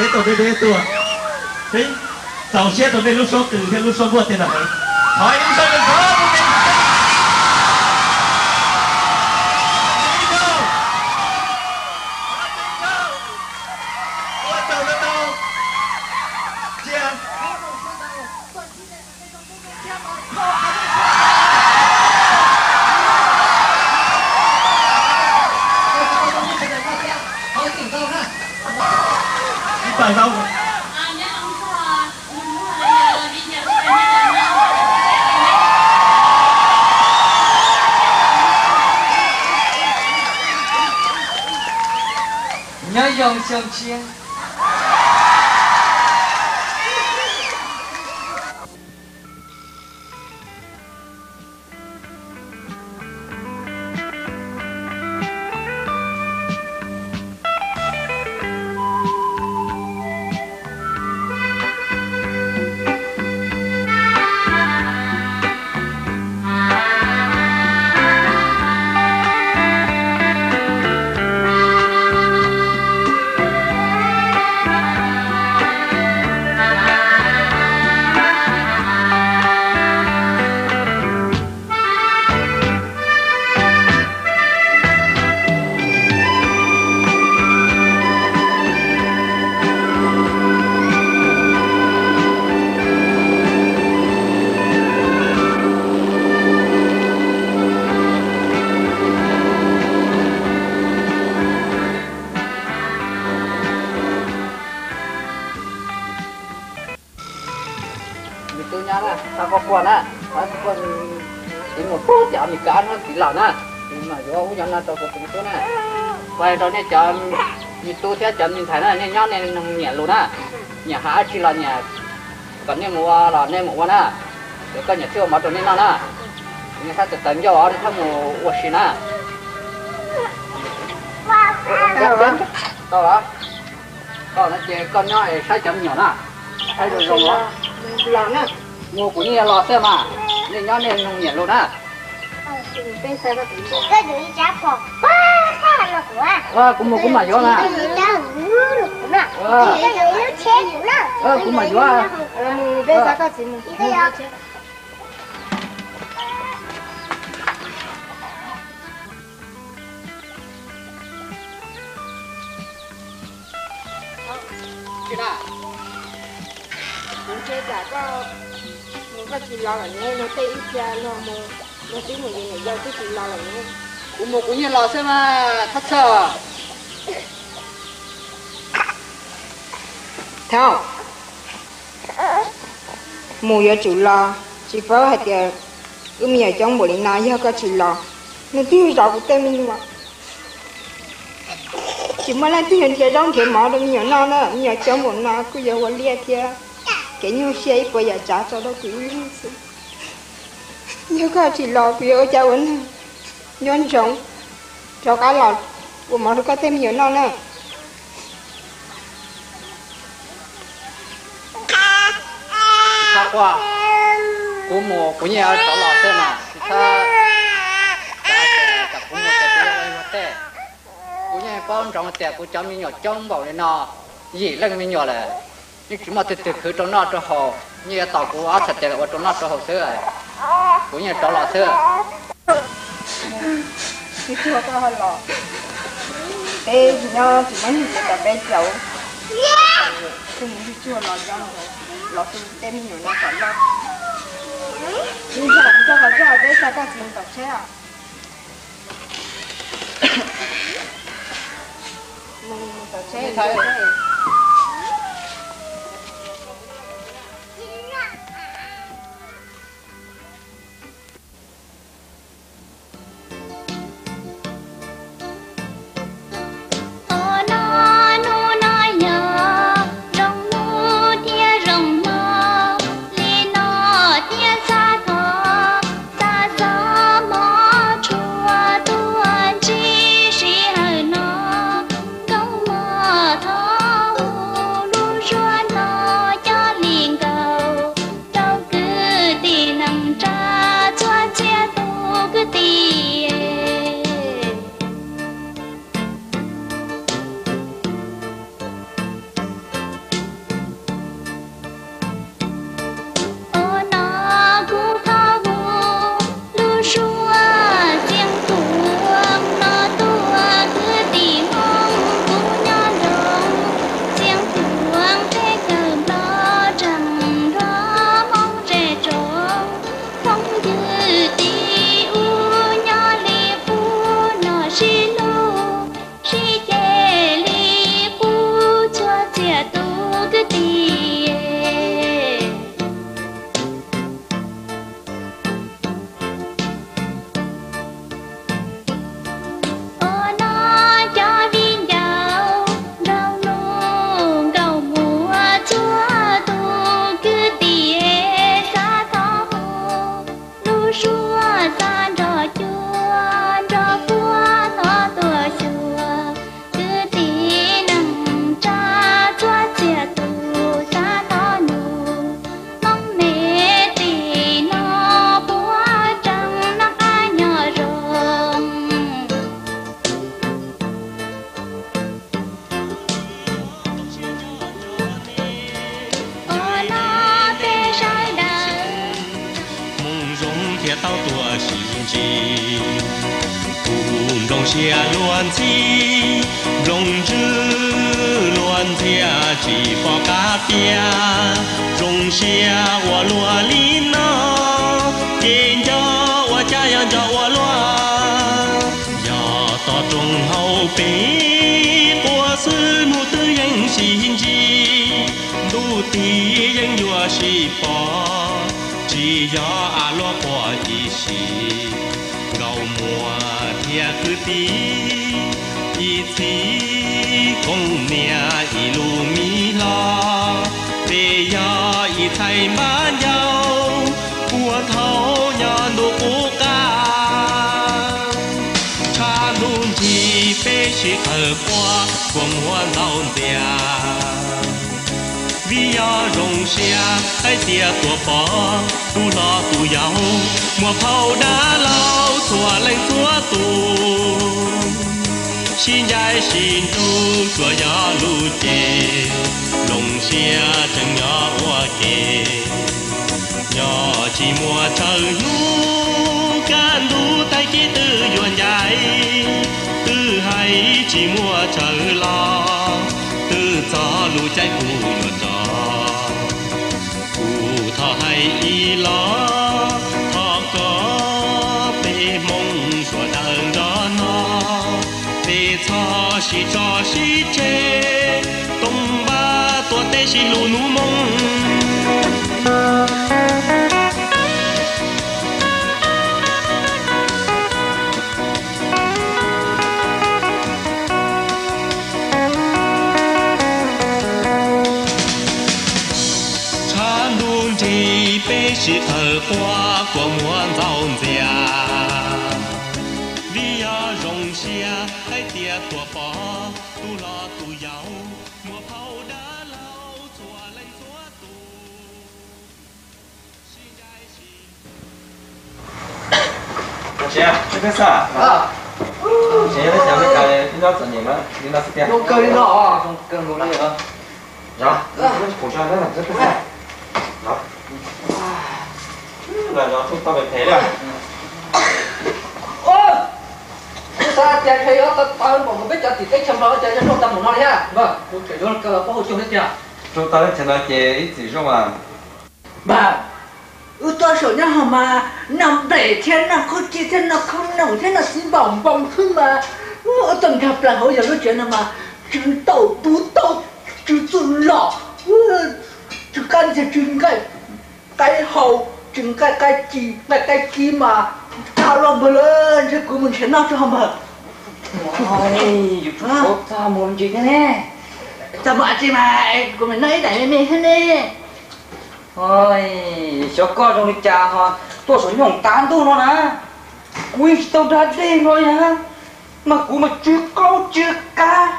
Peb tau deb deb tuaj, peb txaus siab rau nej lub suab qws thiab lub suab npuaj tej no heev. Thov ib lub sab nqaij thov. Nyob zoo xyoo tshiab. Nws tub nyab na, tau koj quaj na, tau koj quaj, txiv mus pub cov Amelikas no txiv los na, txiv mam yuav ub cov no rau kuv tus me tub na. Kuv hais rau nej cov me tub thiab cov me ntxhais na, nej nyob nej nyiam lus na, nyiam hais dab tsi los nyiam, kom nej mus ua los nej mus ua na. Ces koj niam thiaj ua mov rau nej noj na. Nej txhob tawv tawv ncauj, nej txhob mus ua si na. Tau los? Tau no ces koj nyob es saib cov me nyuam na, saib zoo zoo os. Mus kuv yeej los xwb mas, nej nyob nej nyiam lus na. Kuv mus kuv mam yuav na. Kuv mam yuav. Kuv ntse tsam koj mus koj tsis los lawm ne, luag tej ib txhia luag mus, luag twb mus yuav niam yau twb tsis los lawm ne. Kuv mus kuv yeej los xwb mas, thab txhawj. Thaub, mus yuav tsum los, tsis paub hais tias wb me nyuam coob npaum li no yog koj tsis los, nws twb zov kuv tej me nyuam. Tsis muaj leej twg yuav nrhiav zaub nrhiav mov rau me nyuam noj na, me nyuam coob npaum no kuj yuav ua liaj thiab kev nyuaj siab ib puas yam tsav tso rau kuv ib leeg xwb. Yog koj tsis los kuv yuav ua cas ua neeg. Nco ntsoov, rov qab los ua mov rau koj tej me nyuam noj na. Tsis txhob quaj, kuv mus kuv yeej rov los xwb mas, tsis txhob, kom kuv mus ces kuv yuav ua ib ua tej. Kuv yeej paub ntsoov tias kuv cov me nyuam coob npaum li no, yim leej me nyuam lawm, yeej tsis muaj twg twg khwv rau noj rau haus, yeej yuav tos kuv ob txhais tes los ua rau noj rau haus xwb. Kuv yeej rov los xwb. Tsis tsuag koj ho los, peb nyob tsis muaj neeg ces kom peb caum. Tus mus tsis tsuag los nco ntsoov, los tu tej me nyuam no kom loj. Ib zaug mus txog qhov txog peb xa koj txiv mus tom tsheb os. Mus tom tsheb. Ntsia luag ntxhi, nplooj ntswg luag ntxhias tsis pom qab piav. Zoo siab ua luaj li no, ces nco ua cas yog nco ua luaj. Yog tom rooj hauv pes quaj xwb hnub twb yeej sib ntsib, ntuj tig yeej yuav sib pom, tsis yog av luaj quaj ib sim. Nkauj muam thiab kwv tij, ib txhij koom niam ib lub me hlo, peb yog ib txhais npab ncauj, puag thaum nyob ntuj qub qab. Tshav ntuj nrig peb sib qawm quaj kua muag ntxaus ntxias, vim yog zoo siab hais tias tuaj pom tus hlob tus yau, muaj phauj dab laug txhua leej txhua tus. Sib ncaim sib ntsug tsuas yog lub cev, nplooj siab tseem nyob ua ke. Nyob tsis muaj tsawg hnub, kaj ntug tag kis twb yuav ncaim, twb hais tsis muaj tsawg los, twb txog lub caij kuv yuav rov. Kuv thov hais ib los, thov kom peb Hmoob sawv daws nrog noj, peb txhob sib tso sib tseg, toom npab tuaj teb sib hlub hnub Hmoob. Tshav ntuj nrig peb sib qawm quaj kua muag ntxaus ntxias, vim yog zoo siab hais tias tuaj pom tus hlob tus yau, muaj phauj dab laug txhua leej txhua tus. Tsev, tsev peb xav, tsev peb xav peb cov ib nyob txom nyem na, li no xwb tiag. Zoo kawg li no. Zoo kawg nkaus li os. Yog, pum tso na, peb xav. Yog, no yog tau pem phem li. Wb xav tias ntshe yuav tau tau npaum nkaus peb cov tim teb chaws Nplog ces zoo tau npaum no li thiab. Kuv tseem yuav kawm pab hauv cog thiab tiag. Zoo tau li tiag no ces ib txwm zoo as. Npawg, wb tuaj saum nyob hauv mas noj nplej thiab noj khaub cej thiab noj khaub noom thiab noj txiv npaum npoo xwb mas, ua tau nkag plaws hauv yog lub tsev no mas tsw ntaus tub tau, tsw txuj lom, tsw qab ntxhias tsw nqaij qaib hau, tsw nqaij qaib ci, nqaij qaib ci mas tag loj npawg lawm, ntshe kuv mus nrhiav noj tso npawg. Yus tsis txhob txaj muag ntsis thiab ne. Txaj muag ntsis mas kuv mus noj ib daim me me thiab ne. Xyov koj zoo li cas ho tuaj saum nyoog tav ntuj no na, kuv yeej tsis tau da dej no na, mas kuv mas tsw qaub tsw qab,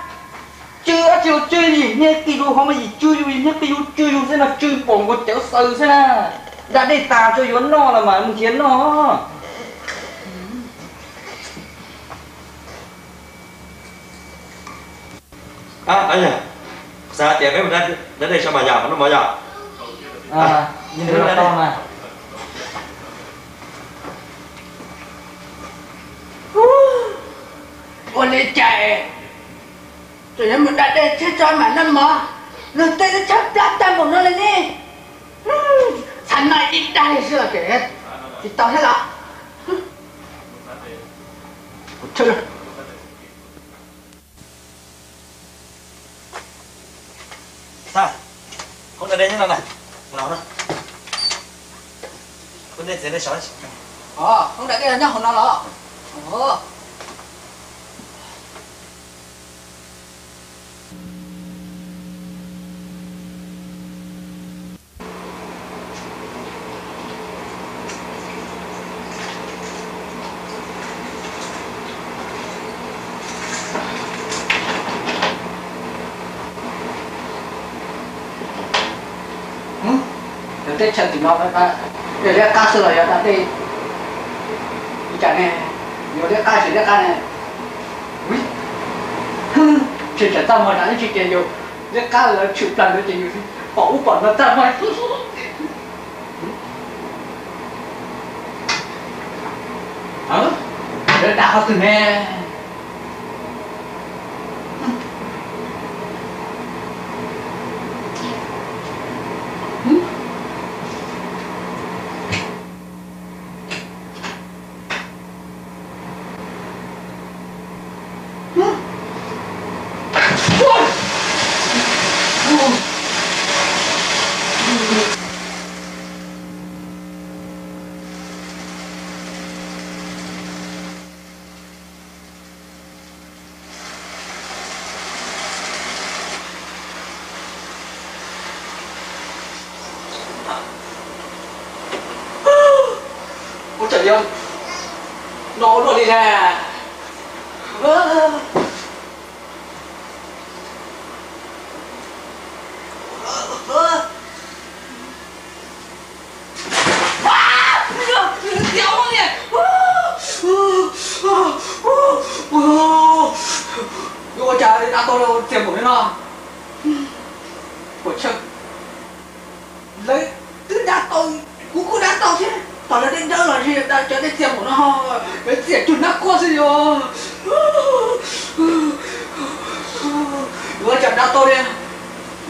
tsw dab tsi los tsw, yim niag qis yus ho mas yim tsw yus, yim niag qis yus tsw yus xwb mas tsw npaum nkaus cawv xaws xwb na. Da dej tas tso yuav noj los mas mus nrhiav noj. Xav tias peb mus da dej saum mas yog, noj mov yog. Ua li cas tseem yuav mus da dej thiab tso mam noj mov, luag tej twb tshaib plab tag npaum no li ne. Txhav noj ib daig xwb ces tsis tau thiab los. Hoob da dej nyob no na. Hoob da dej nyob hauv no los? Cov teb chaws tim no, yog liab qab xwb los yog da dej li cas ne? Yog liab qab tsis liab qab ne? Tseem tsam txaj muag tsam ib tsis tias yus liab qab lawv tshwm plaws ntawd ces yus pom ub pom no txaj muag. Lawv dag qhov twg ne? Tseem yog no ua luaj li na. Yuav ua cas da tau txias npaum li no? Puas tsawg? Lawv twb da tau, kuv kuj da tau thiab. Tom lawv deb dawb los ntshe cov dej txias npaum no, lawv txias cuag nab kuab xwb yog. Yuav ua cas da tau li.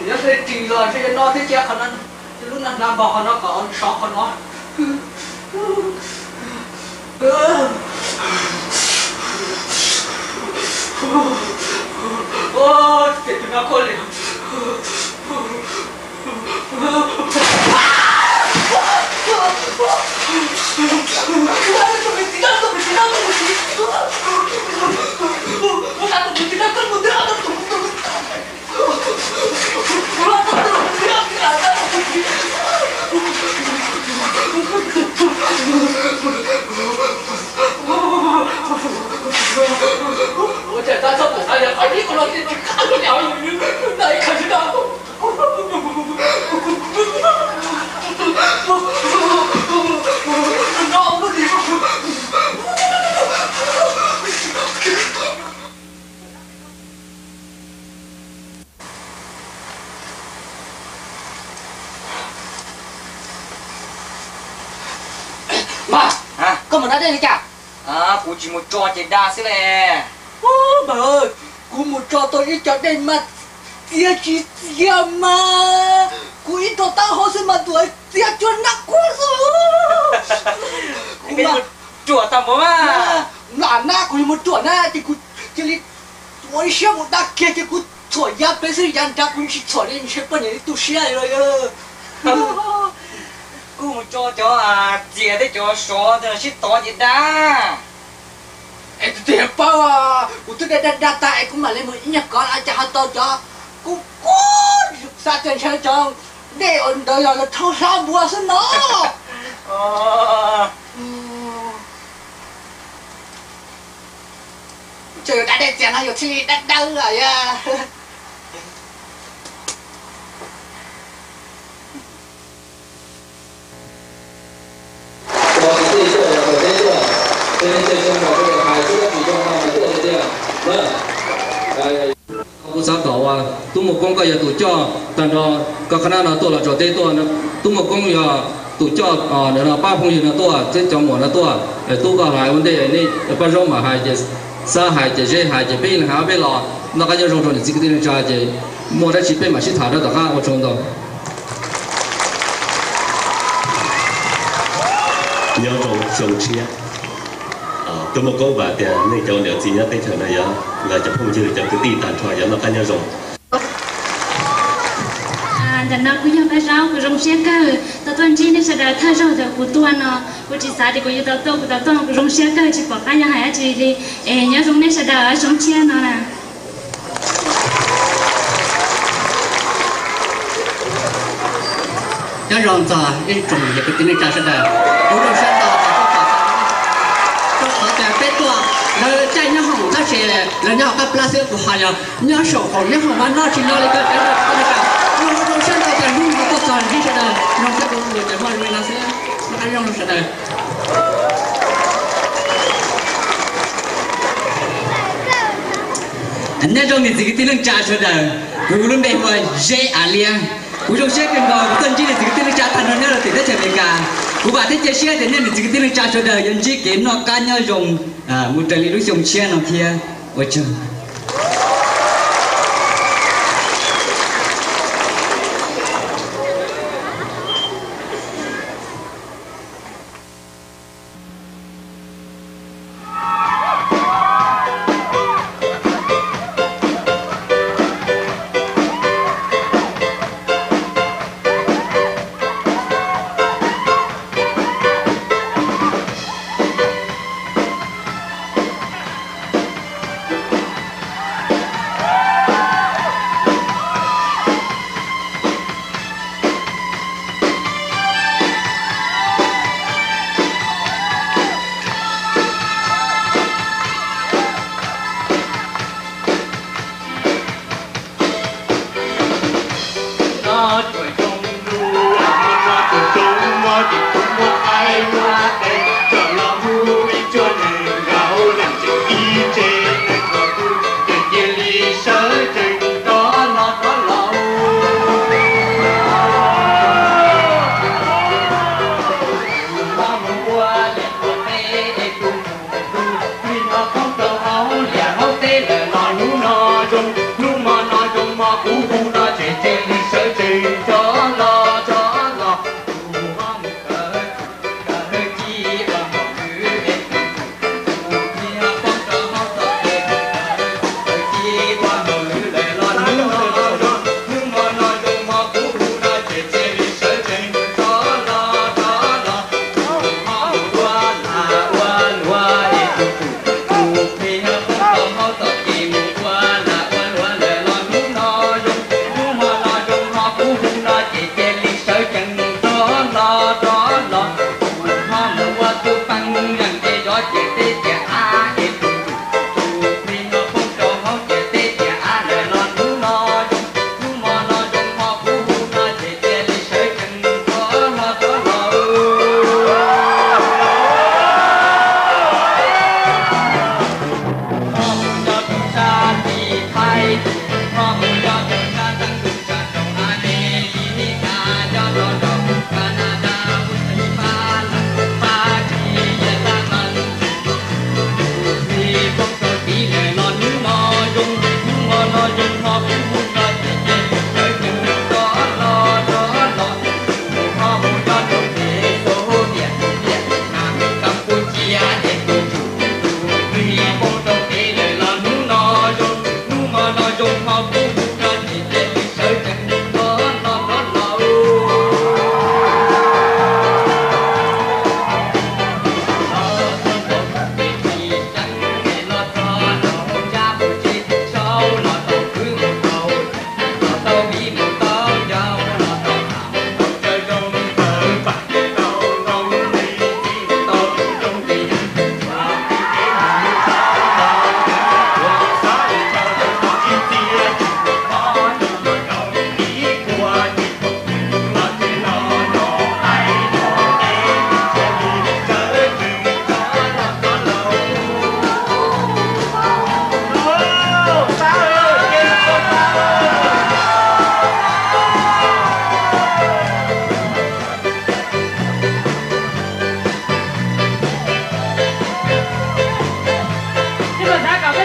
Nyob sab ris los ntshe no thiab cia qhov no, lub no hnav npog qhov no kom sov qhov no. Txias cuag nab kuab li. Ua cas tab txhob pum qab li qhov ib qho no tsis qab li, nta ib qho tsis tau. Npawg, koj mus da dej li cas? Kuv tsis mus tso ces da xwb le. Npawg, kuv mus tso tau ib co dej mas txias tsis txias mas kuv ib tog taub hau xwb mas tus txias cuag nab kuab xwb. Kuv mas ruam tag npaum mas. Nplam na, kuv yuav mus ruam na ces kuv cia li ua ib siab mus da kiag ces kuv txhuam yav pem xwb, yav nrad kuv tsis txhuam li ntshe poj niam li tu siab li. Kuv mus tso cov txias thiab cov sov sib tov ces da. Es tus twg yog paub, kuv twb da da da tag es kuv mam li mus ib nyuag kov cas ho tau cov, kuv kuj xav tias ntshe cov dej ntawd yog lawv rhaub hlab npua xwb no. Tseem yuav da dej txias no yus thiaj li dawb dawb os. Kuv xav kom uas tub Muaj Koob koj yog tus coj tag nrho koj qhab nab no tuaj los tso teb tuaj. Tub Muaj Koob yog tus coj no pab phooj ywg no tuaj thiab cov muam no tuaj. Tub koj hais ua ntej nej pab zaub mas hais ces, xab hais ces, zeb hais ces peb leeg hais ob peb los noj qab nyob zoo rau niam txiv kwv tij neej tsa ces muaj dab tsi peb mam sib tham rau tom qab. Ua tsaug ntau. Nyob zoo xyoo tshiab. Tub Muaj Koob vam tias nej cov niam txiv nyob teb chaws no yuav, los cov phooj ywg cov kwv tij tag nrho yuav noj qab nyob zoo. Ntawm no kuv yog Paj Zaub, kuv zoo siab kawg tau tuaj ntsib nej sawv daws thawj zaug thaum kuv tuaj no. Kuv tsis xav tias kuv yuav tau tuaj, kuv tau tuaj kuv zoo siab kawg tsis pom qab yuav hais dab tsi li. Es nyob zoo nej sawv daws, zoo siab no na. Nyob zoo txog ib tsoom niam txiv kwv tij neej tsa sawv daws, kuv zoo siab ntau rau qhov tias peb tuaj, lawv caij nyob hoom tab sis lawv nyob hauv qab plab xwb, kuv ho yog nyob saum qaum nyob hoom mas noj tsis nyob li koj. Zoo siab ntau tias hnub no tuaj txog ntsib sawv daws, zoo siab kuv tus ces muaj zoo li no xwb, noj qab nyob zoo sawv daws. Nyob zoo niam txiv kwv tij neej tsa sawv daws, kuv lub npe hu ua Zeb Av Liab. Kuv zoo siab kawg nkaus kuv tuaj ntsib niam txiv kwv tij neej tsa tag nrho nyob rau tim teb chaws Amelikas. Kuv vam thiab cia siab tias nej niam txiv kwv tij neej tsa sawv daws yuav ntsib kev noj qab nyob zoo mus raws li lub xyoo tshiab no thiab. Ua tsaug. Ces kuv muab qaib muab tes coj los hu ib cuab nees nkaum leej tseem ib tse nees nkaum tus, ces cia li sawv tsees rov los rov los. Tus hmoob mus ua liaj ua teb es tus mus tus plig no poob rau hauv liaj hauv teb lawm los hnub no zoo, hnub mo no zoo mo kuv hu no ces cia li sawv tsees rov los rov los. Hnub no zoo, hnub mo no zoo ho kuv hu no ces cia li sawv tsees rov los rov los. Tus hmoob mus ua tus peeb leej ces cov ciam teb ciam av es tus tus plig no poob rau hauv ciam teb ciam av lawm los hnub no zoo, hnub mo no zoo ho kuv hu no ces cia li sawv tsees rov los rov los. Ho mus nyob rau sab tim Thaib, ho mus nyob rau sab teeb lug tsa rau Amelikas, nyob rau rau Kanadas, Australia, Fab Kis, Yas Xas Mas, Tus plig poob rau tid lawm los hnub no zoo, hnub mo no zoo ho kuv hu no ces cia li sawv tsees rov los rov los. Tus ho mus nyob rau pem Xos Vias, Vias Nas, Kas Pus Cia es tus tsum, tus plig poob rau tid lawm los hnub no zoo, hnub mo no zoo ho kuv hu no ces cia li sawv tsees rov los rov los.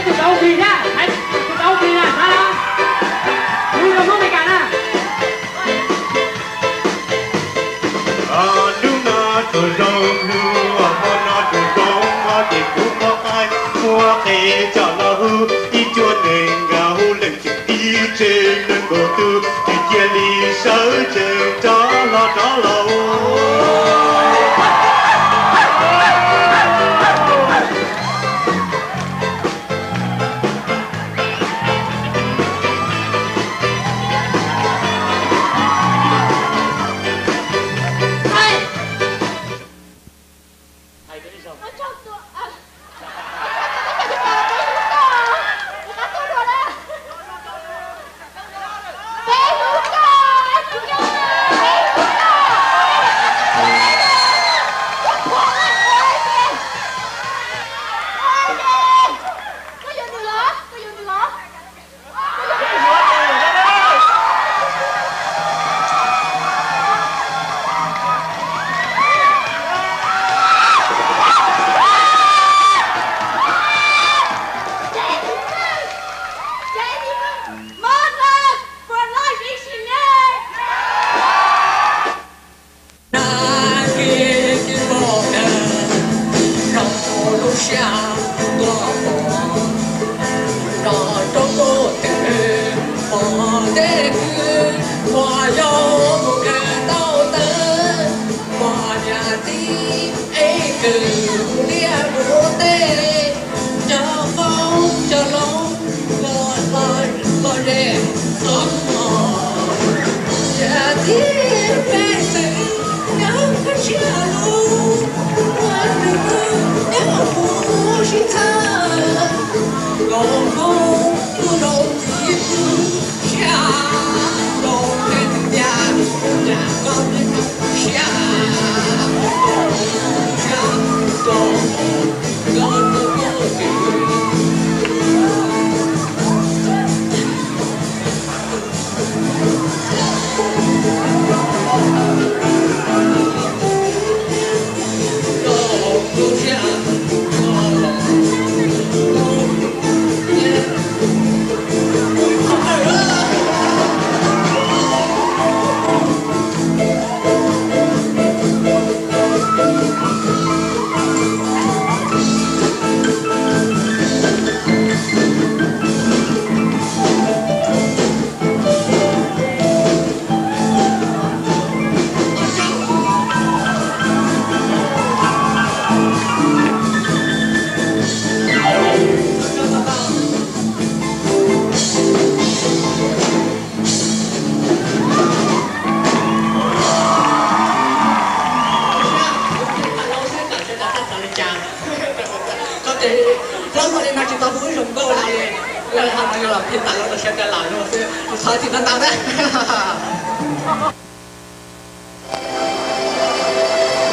Tus tau tig na, tus tau tig na, tus tau tig na, tus tau tig na. Hnub no tsuas zoo hnub, hmo no tsuas zoo hmo, ces kuv muab qaib muab qe coj los hu ib cuab nees nkaum leej tseem ib tse nees nkaum tus, ces cia li sawv tsees rov los rov los. Yog li no yog los pheej tas los siab cai lawm no xwb, tus ntxhais txiv ntawd ntau ntau na.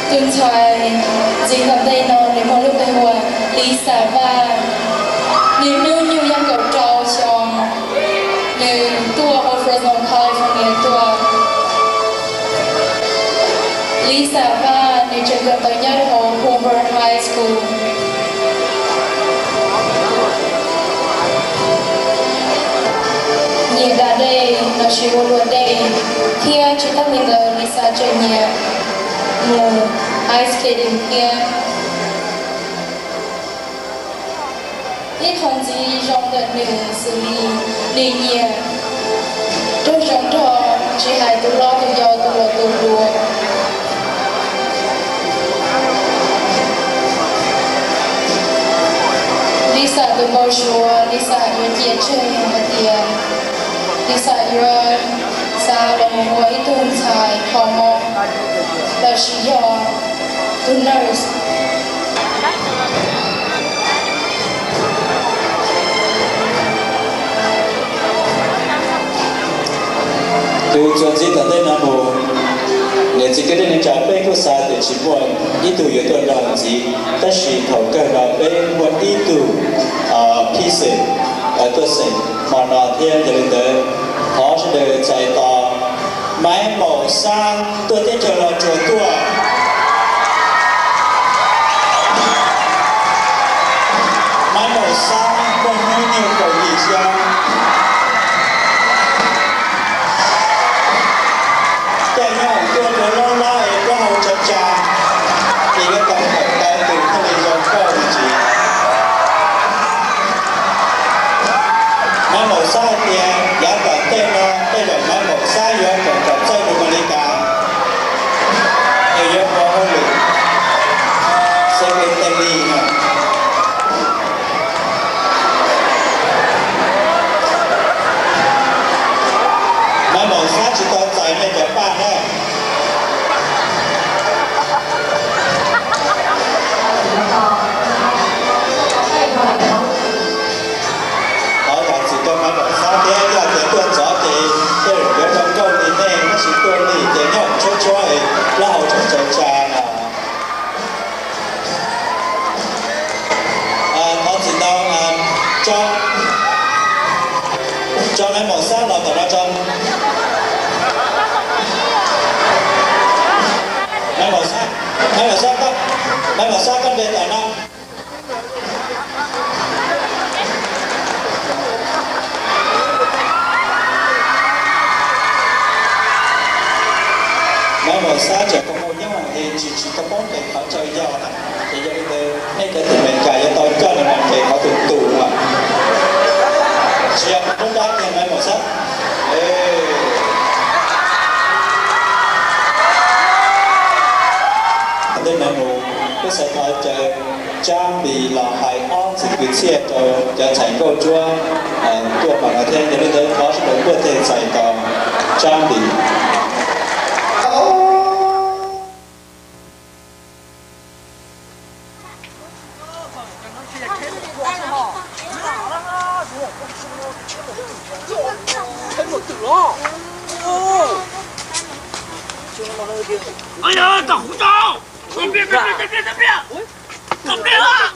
Tus ntxhais txiv tom ntej no nws muaj lub npe hu ua Lisa Vaj. Nws hnub nyoog yog kaum rau xyoo. Nws tuaj hauv Fresno, California tuaj. Lisa Vaj nws tseem kawm ntawv nyob hauv Hoover High School. Nyiam da dej lossis ua luam dej, thiab tsis tas li ntawd Lisa tseem nyiam mus ice skating thiab. Ib qho ntxiv zoo ntawm nws xws li nws nyiam raug zoo nrog tsis hais tus hlob tus yau tus hluas tus hluas. Lisa tus npau suav, Lisa yuav ciam tseg hais tias Lisa yuav xav los mus ua ib tug ntxhais kho mob lossis yog tus nurse. Tus txuas ntxiv tom ntej no mus, niam txiv kwv tij neej tsa peb kuj xav tias tsis muaj ib tug yuav tuaj nrog ntxiv, tab sis thaum kawg no peb muaj ib tug phij xwm tuaj xeem hmo no thiab. Yog li ntawd thov sawv daws txais tos Maiv Maum Xab tuaj teb chaws Los Tsuas tuaj. Maiv Maum Xab muaj hnub nyoog kaum yim xyoo. Caij nyob hauv ntuj dua loj loj es plaub hau tsa tsa, ces yuav tau kawm ntawv tus thiaj li zoo nkauj me ntsis. Maiv Maum Xab hais tias yav tom ntej no tej zaum Maiv Maum Xab yuav kawm kom txawj tus Amelikas, nws yuav ua hauj lwm secretary no. Maiv Maum Xab tsis tau txais nej cov paj na. Thov zam txim rau Maiv Maum Xab thiab, yog tias tuaj ntxov ces tej zaum yuav zoo nkauj li nej, tab sis tuaj lig ces nyob tshuab tshuab es plaub hau tsa tsa no. Thov txim ntau, tso, tso Maiv Maum Xab los tom no tso. Maiv Maum Xab, Maiv Maum Xab, Maiv Maum Xab koj npe tom no. Maiv Maum Xab tseem kua muag nyob es tsis tsis tau paub nqes qhov chaw yog na, ces yog li ntawd nej cov tim Amelikas yuav tau coj nws mus nqes qhov tus tus no. Tsis yog Hmoob Dab kiag Maiv Maum Xab. Tom ntej no mus kuj xav thov caw Tsab Npis los hais ob txwm kwv txhiaj rau cov ntxhais nkauj ntsuab tuaj pam no thiab, yog li ntawd thov sawv daws npuaj teg txais tos Tsab Npis. Ej, tau kuv tau! Tau pliag, tau pliag, tau pliag, tau pliag!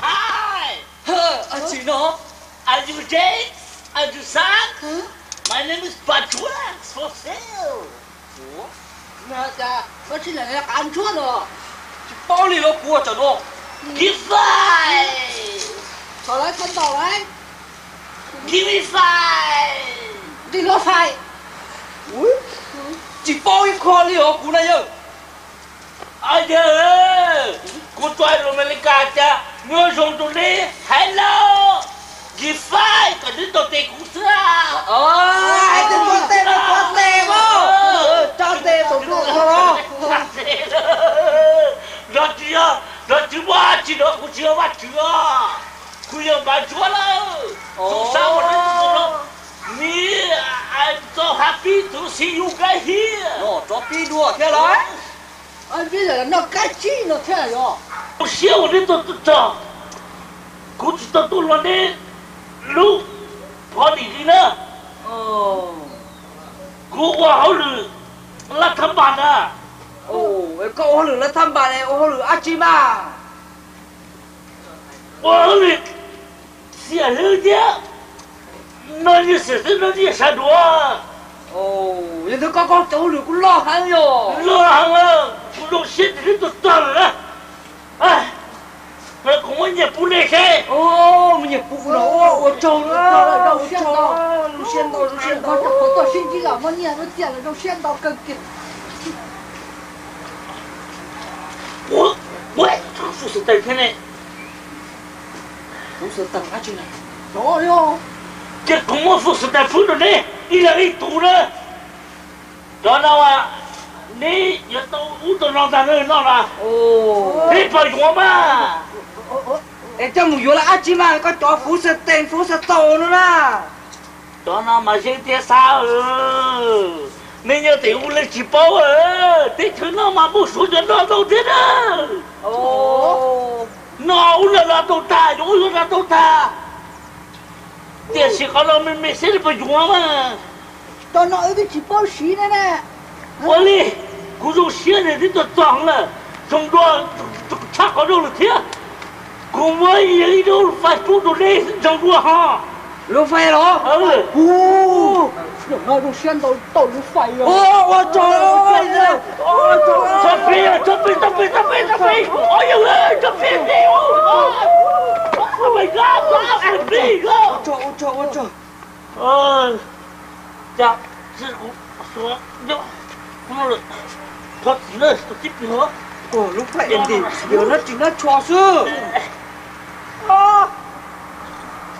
Hi, as you know, are you Jake? Are you Sam? My name is Patrick for sale. Ua, cas koj tsis lam qab ntsuab no? Tsis paub li los kuv tsam no. Give five. Thov lawv txhob ntaus lawm. Give me five. Nqi luag fais. Tsis paub ib qho li os kuv na yawg. Yawg, kuv tso lus Amelikas cas nyuaj zoo rau neb. Hello, give five kom neb tau tes kuv xwb. Hais tias tso tes, tso tes, tso tes tus nus no los. Nov tsis yog, nov tsis muaj tsis nov, kuv tsis yog Vaj Tswv os. Kuv yog Npaj Ntsuab lawm. Kuv xav ua neb tus no. Me, I'm so happy to see you guys here. Noj tsov pib dua thiab lawm. Pib noj kab tsib no thiab yog. Kuv siab ua neb tug tug rog. Kuv tsis tau tuaj hluas neb. Lub pov dim li na, kuv ua hauj lwm laj thab npas na. Koj ua hauj lwm laj thab npas ne, ua hauj lwm dab tsi mas? Ua hauj lwm xiam hlwb thiab noj nyiaj xiam xwb, noj nyiaj sawv daws. Yog ntawd koj, koj cov hauj lwm kuj loj heev yog? Loj heev, kuv zoo siab tias neb tuaj txog lawm na. Kuv muab nyiaj pub nej seb. Muab nyiaj pub no, ua tsaug, zoo siab ntau, zoo siab ntau. Koj txog qhov tuaj sib ntsib los muab nyiaj muab txiaj los zoo siab ntau kawg kiag. Ua, ua, food stamp thiab ne. Food stamp dab tsi na? Ces kuv muab food stamp pub rau neb ib leeg ib tug na. Cov no neb yuav tau ub tau no ntag na, noj na. Neb puas yuav mas? Es coj mus yuav los dab tsi mas, koj cov food stamp, food stamp no na. Cov no mas zeej tiag Xab, nej nyob tim ub nej tsis paub, teb chaws no mas muaj suav cov noj ntau thiab na. Noj ub no los tau tag, yuav ub yuav no tau tag. Tiam sis qhov no me me seb nej puas yuav mas. Cov no wb twb tsis paub siv ne na. Ua li, kuv zoo siab tias neb tuaj txog na, zoo dua tshaj qhov zoo lawm thiab. Kuv muab ib lub fais pub rau neb zoo dua ho. Lub fais los? Zoo siab ntau tau lub fais. Ua tsaug, txhob phem, txhob phem, txhob phem, txhob phem. Ob yawg, txhob phem, phem. Ua tsaug, ua tsaug, ua tsaug. Thov txim na, tus tib pliag. Lub fais nti, yog nab tsis nab tsho xwb.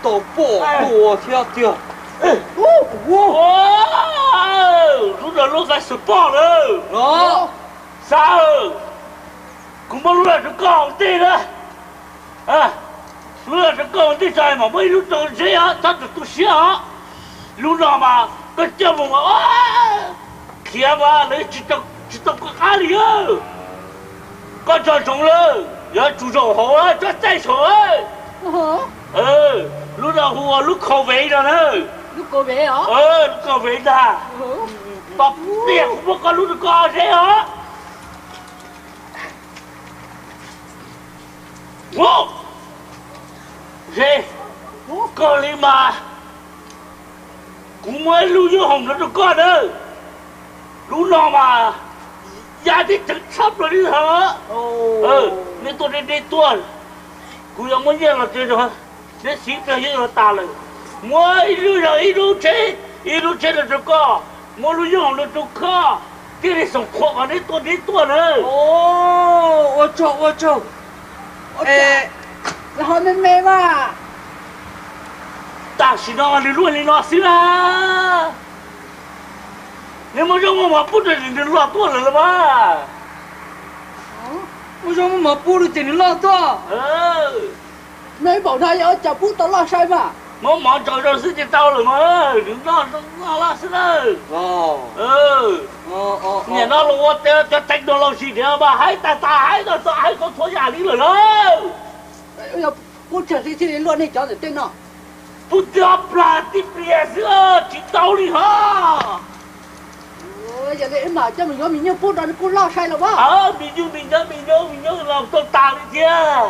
Tau pom ua thiab tiag. Lub no lub fais xwm poj lawm. Xav, kuv muab lub no rau koj ua ntej na. Lub no rau koj ua ntej tso, mam muab ib lub rau Zeb os, txhob tu siab os. Lub no mas koj coj mus mas khiav mas lawv tsis tau koj qab li. Koj nco ntsoov lawm, yuav tsum zaum hauv tsob txaij saum. Lub no hu ua lub COVID no na. Lub COVID ntag. Tos pliag kuv muab koj lub rau koj Zeb os. Zeb, koj li mas kuv muab ib lub yooj hoom no rau koj na. Lub no mas yaj teb tseev tshaj plaws li ntag. Neb tuaj deb deb tuaj, kuv yuav muab nyiaj los tso, neb siv pliag yeej yuav tas lawm. Muab ib lub zog ib lub tsheb, ib lub tsheb no rau koj, muab lub yooj hoom no rau koj, thiaj li xoom qhuas kom neb tuaj deb tuaj na. Ua tsaug, ua tsaug. Ho me me mas. Tam sim no nws luaj li no xwb na. Neb muab zaub muab mov pub rau nws, nws loj tuaj lawm los mas. Muab zaub muab mov pub rau ces nws loj tuaj. Neb npaum no yog ua cas pub tau loj sai mas? Muab mov ntsaus rau xwb ces tau lawm mas, nws noj noj loj xwb na. Nim no los ua cov technology tiag mas haib tas tas, haib tau txhua, haib tau txhua yam li lawm lauj. Pub tsawg hli thiaj li luaj nej cov ntawm tej no? Pub tib ob plag tib pliag xwb tsis tau li hos. Yog li wb mam coj mus yuav mis nyuj pub rau nws kuj loj sai los mas. Mis nyuj, mis nyuj, mis nyuj, mis nyuj los tau tas li thiab.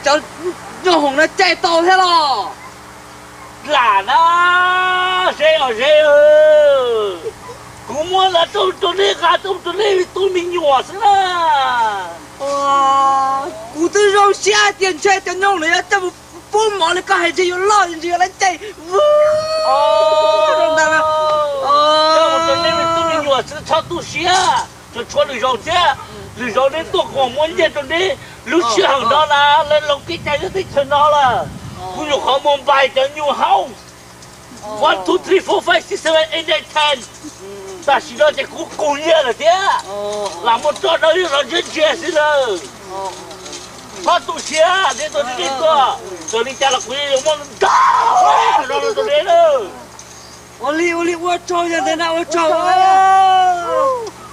Cov nyooj hoom no caij tau thiab los? Lam na, Zeb os Zeb, kuv muab lawv rau neb, nqa rau neb li tub me nyuam xwb na. Kuv twb zoo siab tias ntshe cov nyooj no yuav coj mus pub mov li koj hais, ntshe yuav loj, ntshe yuav laj caij. Coj mus rau neb li tub me nyuam xwb, txhob tu siab, tsuas tshuav lwm zaus thiab. Lwm zaus neb tuaj kuv muab nyiaj rau neb. Lub sij hawm no na, lawv laus kev cai lub teb chaws no lawm. Kuv nyuam qhuav mus npais cov nyuj house, one, two, three, four, five, six, seven, eight, nine, ten. Tam sim no ces kuv qus nyiaj lawm thiab. Lam muaj roj dawb los ntsia ntsia xwb lawm. Txhob tu siab, neb tuaj neb tuaj, txawm li cas los kuv yuav muab ntaus no rau neb na. Ua li ua li, ua tsaug yog ntawd na, ua tsaug.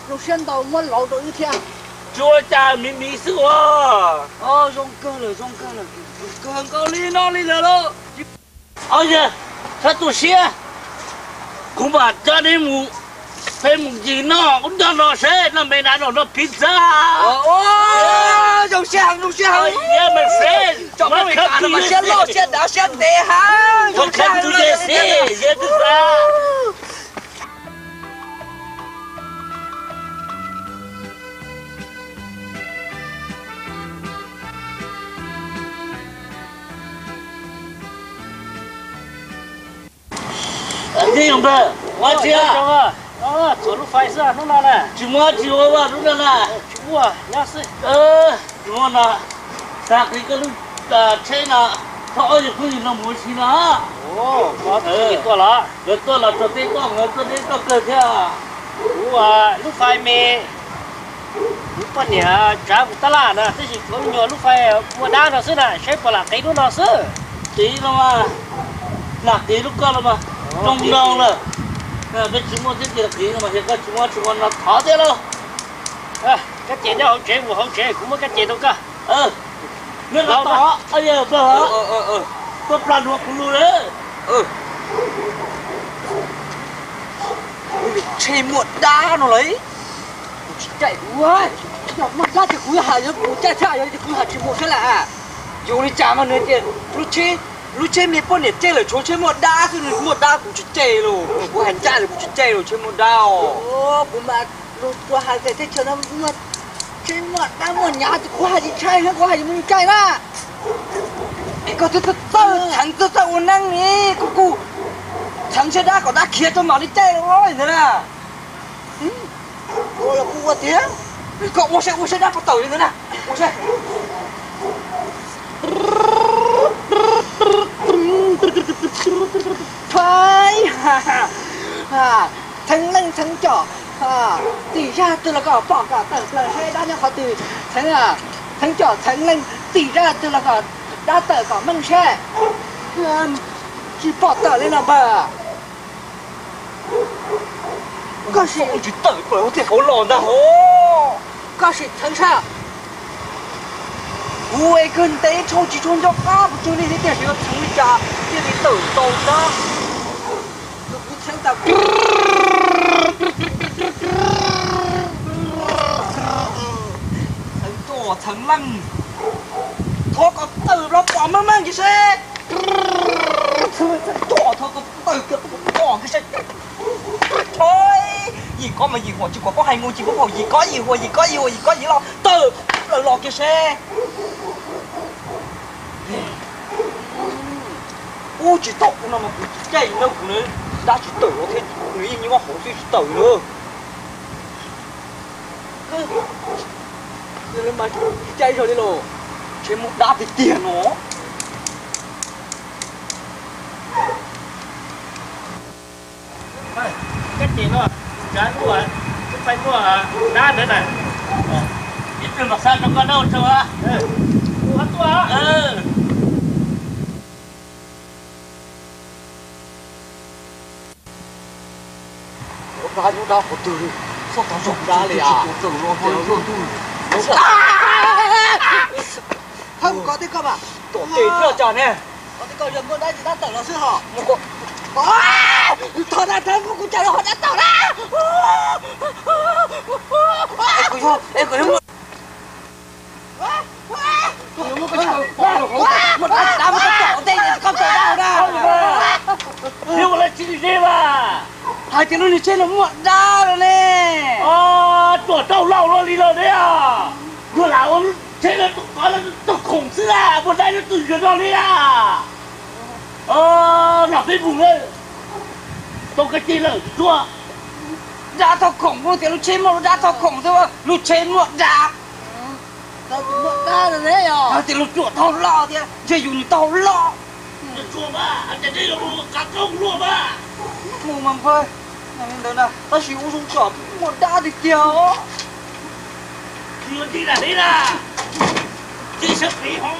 Zoo siab ntau muab lauj rau wb thiab. Tsis ua cas, miv miv xwb ua. Zoo kawg lawm, zoo kawg lawm, zoo kawg nkaus li no li lawm lauj. Au yawg, txhob tu siab, kuv mam coj neb mus, peb mus ncig noj ub noj no seb noj me na no noj pizza. Zoo siab heev, zoo siab heev. Tsom peb Meskas no mas siab loj siab dav siab ntev heev. Zoo siab heev. Tij laug npawg, ua tsi? Txhuam lub fais xwb hnub no na. Tsis muaj tsis ua ua lub no na. Tsis muaj, nyob xwb. Tsis muaj no, tag kis koj lub tsheb no, thauj ob yawg phooj ywg no mus ua si no. Tuaj los, lawv tuaj los txog teb koj, lawv tuaj teb koj kawg thiab. Kuv lub fais me, kuv poj niam tsav kuv tab laj na, tab sis tshuav me nyuam lub fais muaj dab no xwb na, saib puas lam qiv lub no xwb. Qiv no mas, lam qiv lub koj los mas, zoo no lawm. Peb tsis muaj thiab ces lam qiv no mas, yog koj tsis muaj tsis muaj no thov thiab lauj. Kab ces nyob hauv tsev, mus hauv tsev, kuv muab kab ces rau koj. Nyob no tos, tuaj plag nrog kuv lus lawm. Tsheb muaj dab no lawm, kuv tsis caij, kuv, yog muaj dab ces kuv hais, yog kuv caij thiab, yog ces kuv hais tsis mus thiab lawm. Yus li cas mas nws tias lub tsheb, lub tsheb me poj niam caij lawm tshuav tsheb muaj dab xwb, nws muaj dab kuv tsis caij los, kuv hais ncaj los kuv tsis caij los tsheb muaj dab os. Kuv mas luag hais tias teb chaws no muaj tsheb muaj dab muaj nyav ces kuv hais tsis ntshai, kuv hais tsis mus caij na. Es koj twb txawj txheev txawj txawj ua neej ni, kuv kuj txheev tsheb dab kom dab khiav rau mam li caij ntawd na. Ua los kuj ua tiag, koj ua saib ua saib dab puas tawm li ntawd na, ua saib. Phaib, txheev leej txheev coj, tim zaj twg los koj pom kom tawm plaws saib dab nyob qhov twg. Txheev, txheev coj txheev leej, tim zaj twg los kom dab tawm kom meej saib. Tsis pom tawm li no npawg. Koj sim tsis tawm plaws hauv tej hauv los ntag hov. Koj sim txheev saib. Kuv es kawg ntev tshau tsis tshua nco qab kuv tsug li thiab tiam sis yuav txheev li cas thiaj li tawm tau dab. Kuv txheev tas, txheev coj txheev leej, thov kom tawm los pom meej meej kiag seb. Txheev coj thov kom tawm kiag pom kiag seb. Yim koj mas yim huam tsis kom koj hais mus tsis koj pom yim koj yim huam yim koj yim huam yim koj yim los tawm los kiag seb. Ub, tsis tau, ua no mas kuv tsis caij na, kuv dab tsis tawm los thiab, nws yeej nyob hauv xwb tsis tawm na. Mas caij zog li los, tsheb muaj dab tiag tiag no. Kab ces no, tsav lub, lub fais muaj dab ntawd na. Ib pliag mam xa rau koj na, ua tsaug. Kuv tuaj. Lub dab, lub dab qhov twg li? Txhob tau zoo dab li a. Thawb kuv kov tej koj mas. Tom tes thiaj cas ne. Kov tej koj yog muaj dab tsis dab tawm los xwb hos. Thov dab thawb kuv, kuv cas los ho dab tawm na. Es kuv yog, es kuv yog muaj dab tsis dab, muaj dab tsis dab, muaj dab tawm tej koj tawm dab na. Yog ua li tsis li mas. Hais tias lub niag tsheb no muaj dab lawm ne. Tuam rau laus luaj li lawm ne. Luag lam ua tsheb no tus kov no taug khoom xwb a, muaj dab lub tus yuav no li a. Nram Facebook na, tau kab cej lawm tsuag. Dab taug khoom, tias lub tsheb muaj lub dab taug khoom xwb, lub tsheb muaj dab. Hais tias lub tuam taug loj thiab, ntshe yus nws taug loj. Mus mas npawg, tab sis ua zoo kom muaj dab tiag tiag os. Tib sab qiv hov.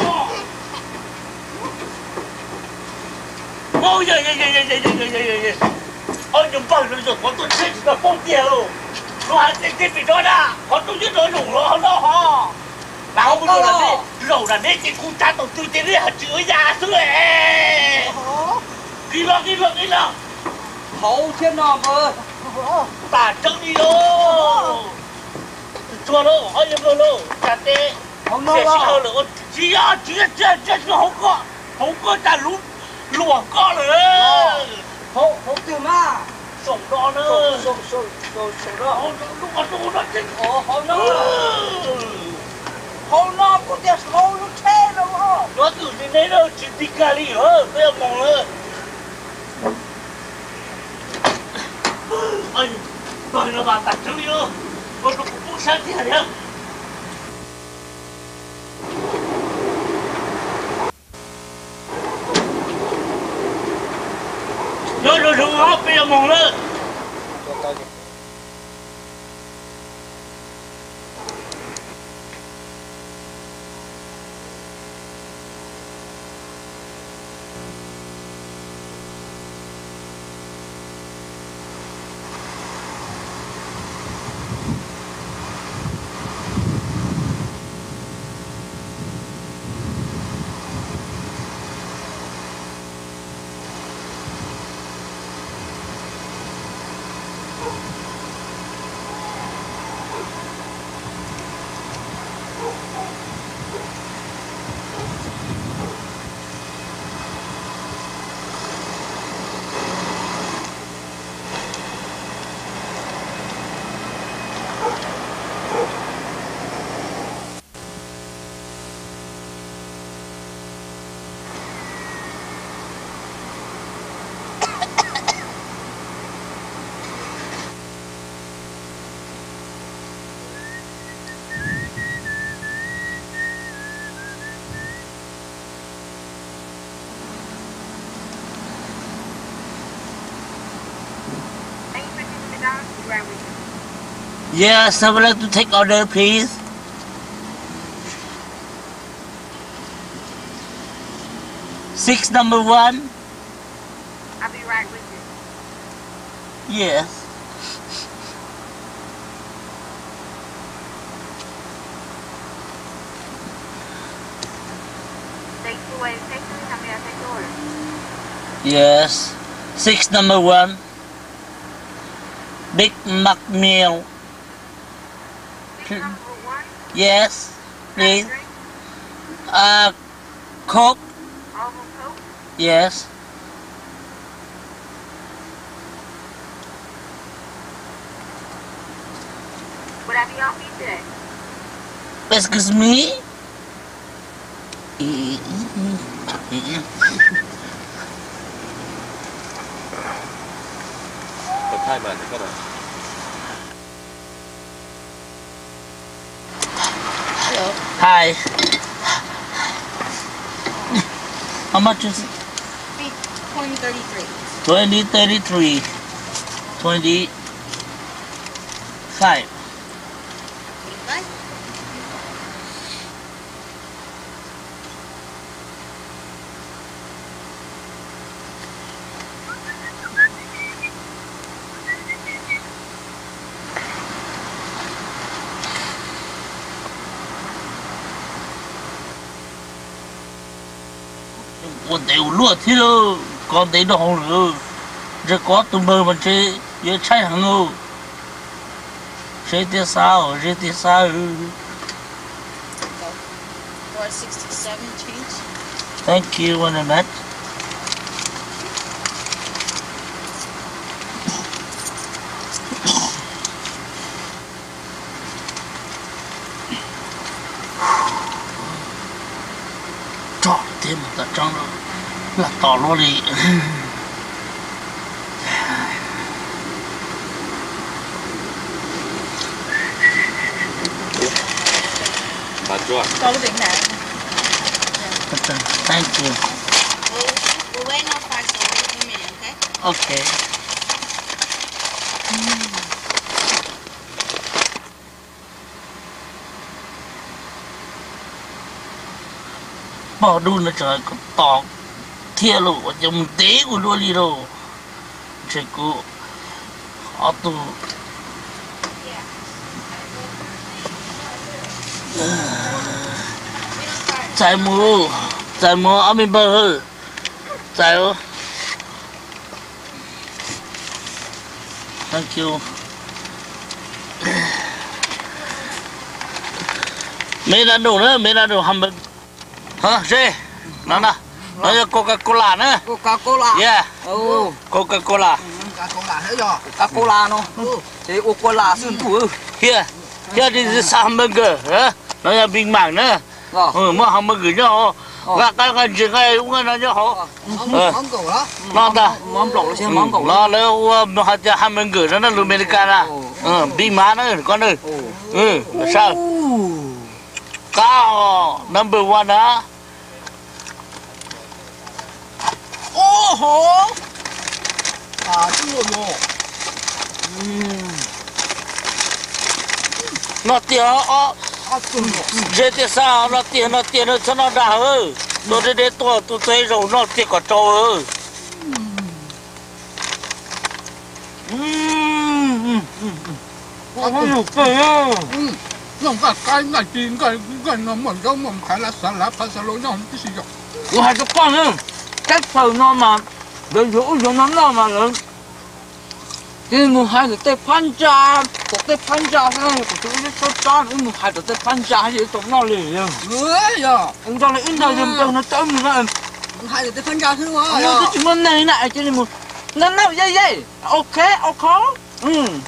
Ob nyuag npawg no yog qhov tuaj tsheb tsis tau poob tiag lauj. Luag hais tias tib pim rov na, qhov tuaj nyob rau zaum los hov no hov. Mas hov zaum na neb ces kuv tsav tau twg ces neb hais tsis ua ya xwb. Qis los qis los qis los. Hauv thiab no npawg. Tam tseeb li lauj. Tsuag lauj, ob nyuag npawg lauj, tsa tes. Hauv no los. Tsis yog, tsis yog, tsis yog, tsis yog hauv koj, hauv koj tas lub luam koj lawm. Hauv twg mas? Saum no na. Hauv no, hauv no, kuv tias hauv lub tsheb no. Cov twm li neb na tsis tig kag li, peb yuav mus lawm. Pawg no mas tas tseeb li, ua rau kuv poob siab tiag thiab. Nyob zoo zoo os, peb yuav mus lawm. Yes, I would like to take order, please. Six number one. I'll be right with you. Yes. Thanks for waiting patiently. How may I take your order? Yes. Six number one. Big Mac meal. Six number one? Yes, please. Drink? Uh, Coke? All of them Coke? Yes. Would I be off you today? Excuse me? Hi. How much is it? Twenty thirty-three. Twenty thirty-three. Twenty-five. Twenty-five. Ua ntev ua luaj thiab, kov ntev dhau lawm. Ntshe kov tus npawg mas ntshe yuav tshaib heev. Seb thiaj xav, seb thiaj xav. Four sixty-seven change. Thank you very much. Tso thiab mus tom tseeb lawm, laj tos luaj li. Thank you. We'll, we'll wait on five, so wait a minute, okay? Okay. Pog dub no tseem tos thiab lauj, ua cas mus ntev kuv dua li lauj. Ntshe kuv ob tug txais mus, txais mus ob me npawg, txais. Thank you. Mcdonald na, McDonald hamburger. Hov, seb, no na, no yog Coca-Cola na. Coca-Cola. Yeah, Coca-Cola. Coca-Cola no ces ua cola xwb ntuj. Thiab, thiab this is hamburger, no yog Big Mac na. Muaj hamburger nyob hauv, nqa qaib nqa ntses nqa ub nqa no nyob hauv. No ntag. No lawv ua hais tias hamburger no na, lus Amelikas na. Big Mac na koj na. Sawv, qab, number one na. Noj tiag, ze tiag xwb, noj tiag, noj tiag, noj txhob noj dag. Tuaj deb deb tuaj, tuaj txog ib zaug noj tiag kom tsau. Noj nqaij qaib nqaij ci nqaij no muaj zaub muaj ntxhais lav xav lav phav xav laus noj tib si yom. Kuv hais rau koj na, teb chaws no mas lawv yuav ub yuav no noj mas lawv cia li mus hais ntawm tej phab ntsa, tom tej phab ntsa xwb, kuv tus ib sab plab wb mus hais tom tej phab ntsa ces wb tau noj li. Nco li ib ntag yog npawg no coj wb mus na, twb tsis muaj neeg na es cia li mus na na ye ye. Ok, ok.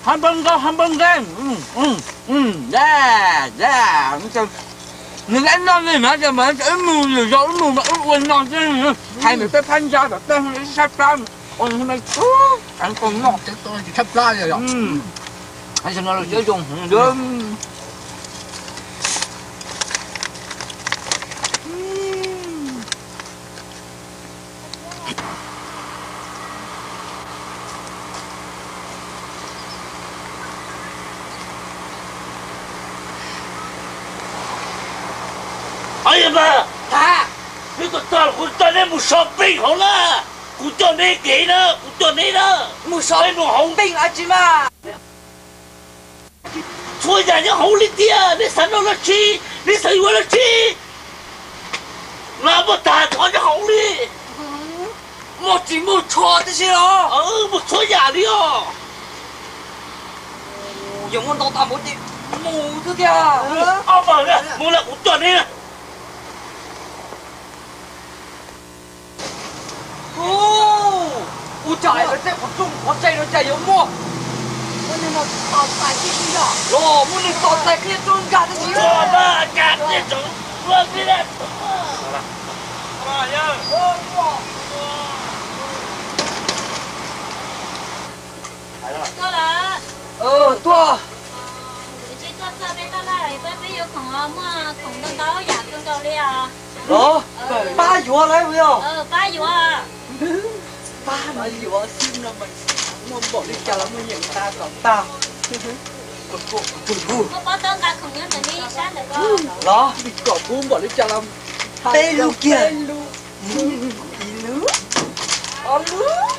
Hab npawg nkaus, hab npawg nqeeg. Nws lab noj li mas wb mus yus yau wb mus mas wb ua no xwb. Hais ntawm tej phab ntsa tom tej sab plab ua no, tshab plab zoo heev. Yog mas, neb kom tag kuv coj neb mus shopping hauv na. Kuv coj neb kev na, kuv coj neb na. Mus shopping dab tsi mas? Txhua yam nyob hauv li tiag, neb xav noj dab tsi, neb xav yuav dab tsi, los muaj tag nrho nyob hauv li. Muaj tsis muaj tsho tib si los? Muaj txhua yam li os. Yog muaj ntau tag npaum ces mus xwb tiag. Ob pawg, mus lawm kuv coj neb. Ua cas lawv tej qhov rooj qhov tsev no cas yuav muaj, muaj neeg tos txais thiab tso nkag los, muaj neeg tos txais thiab tso nkag tib si. Tuaj. Los, pab yuav lawm puas yog? Pab no yuav xwb no mas muaj npaum li cas los muaj nyiam tas kom tag. Los, kom puv npaum li cas los peb lub kiag. Ib lub, ob lub,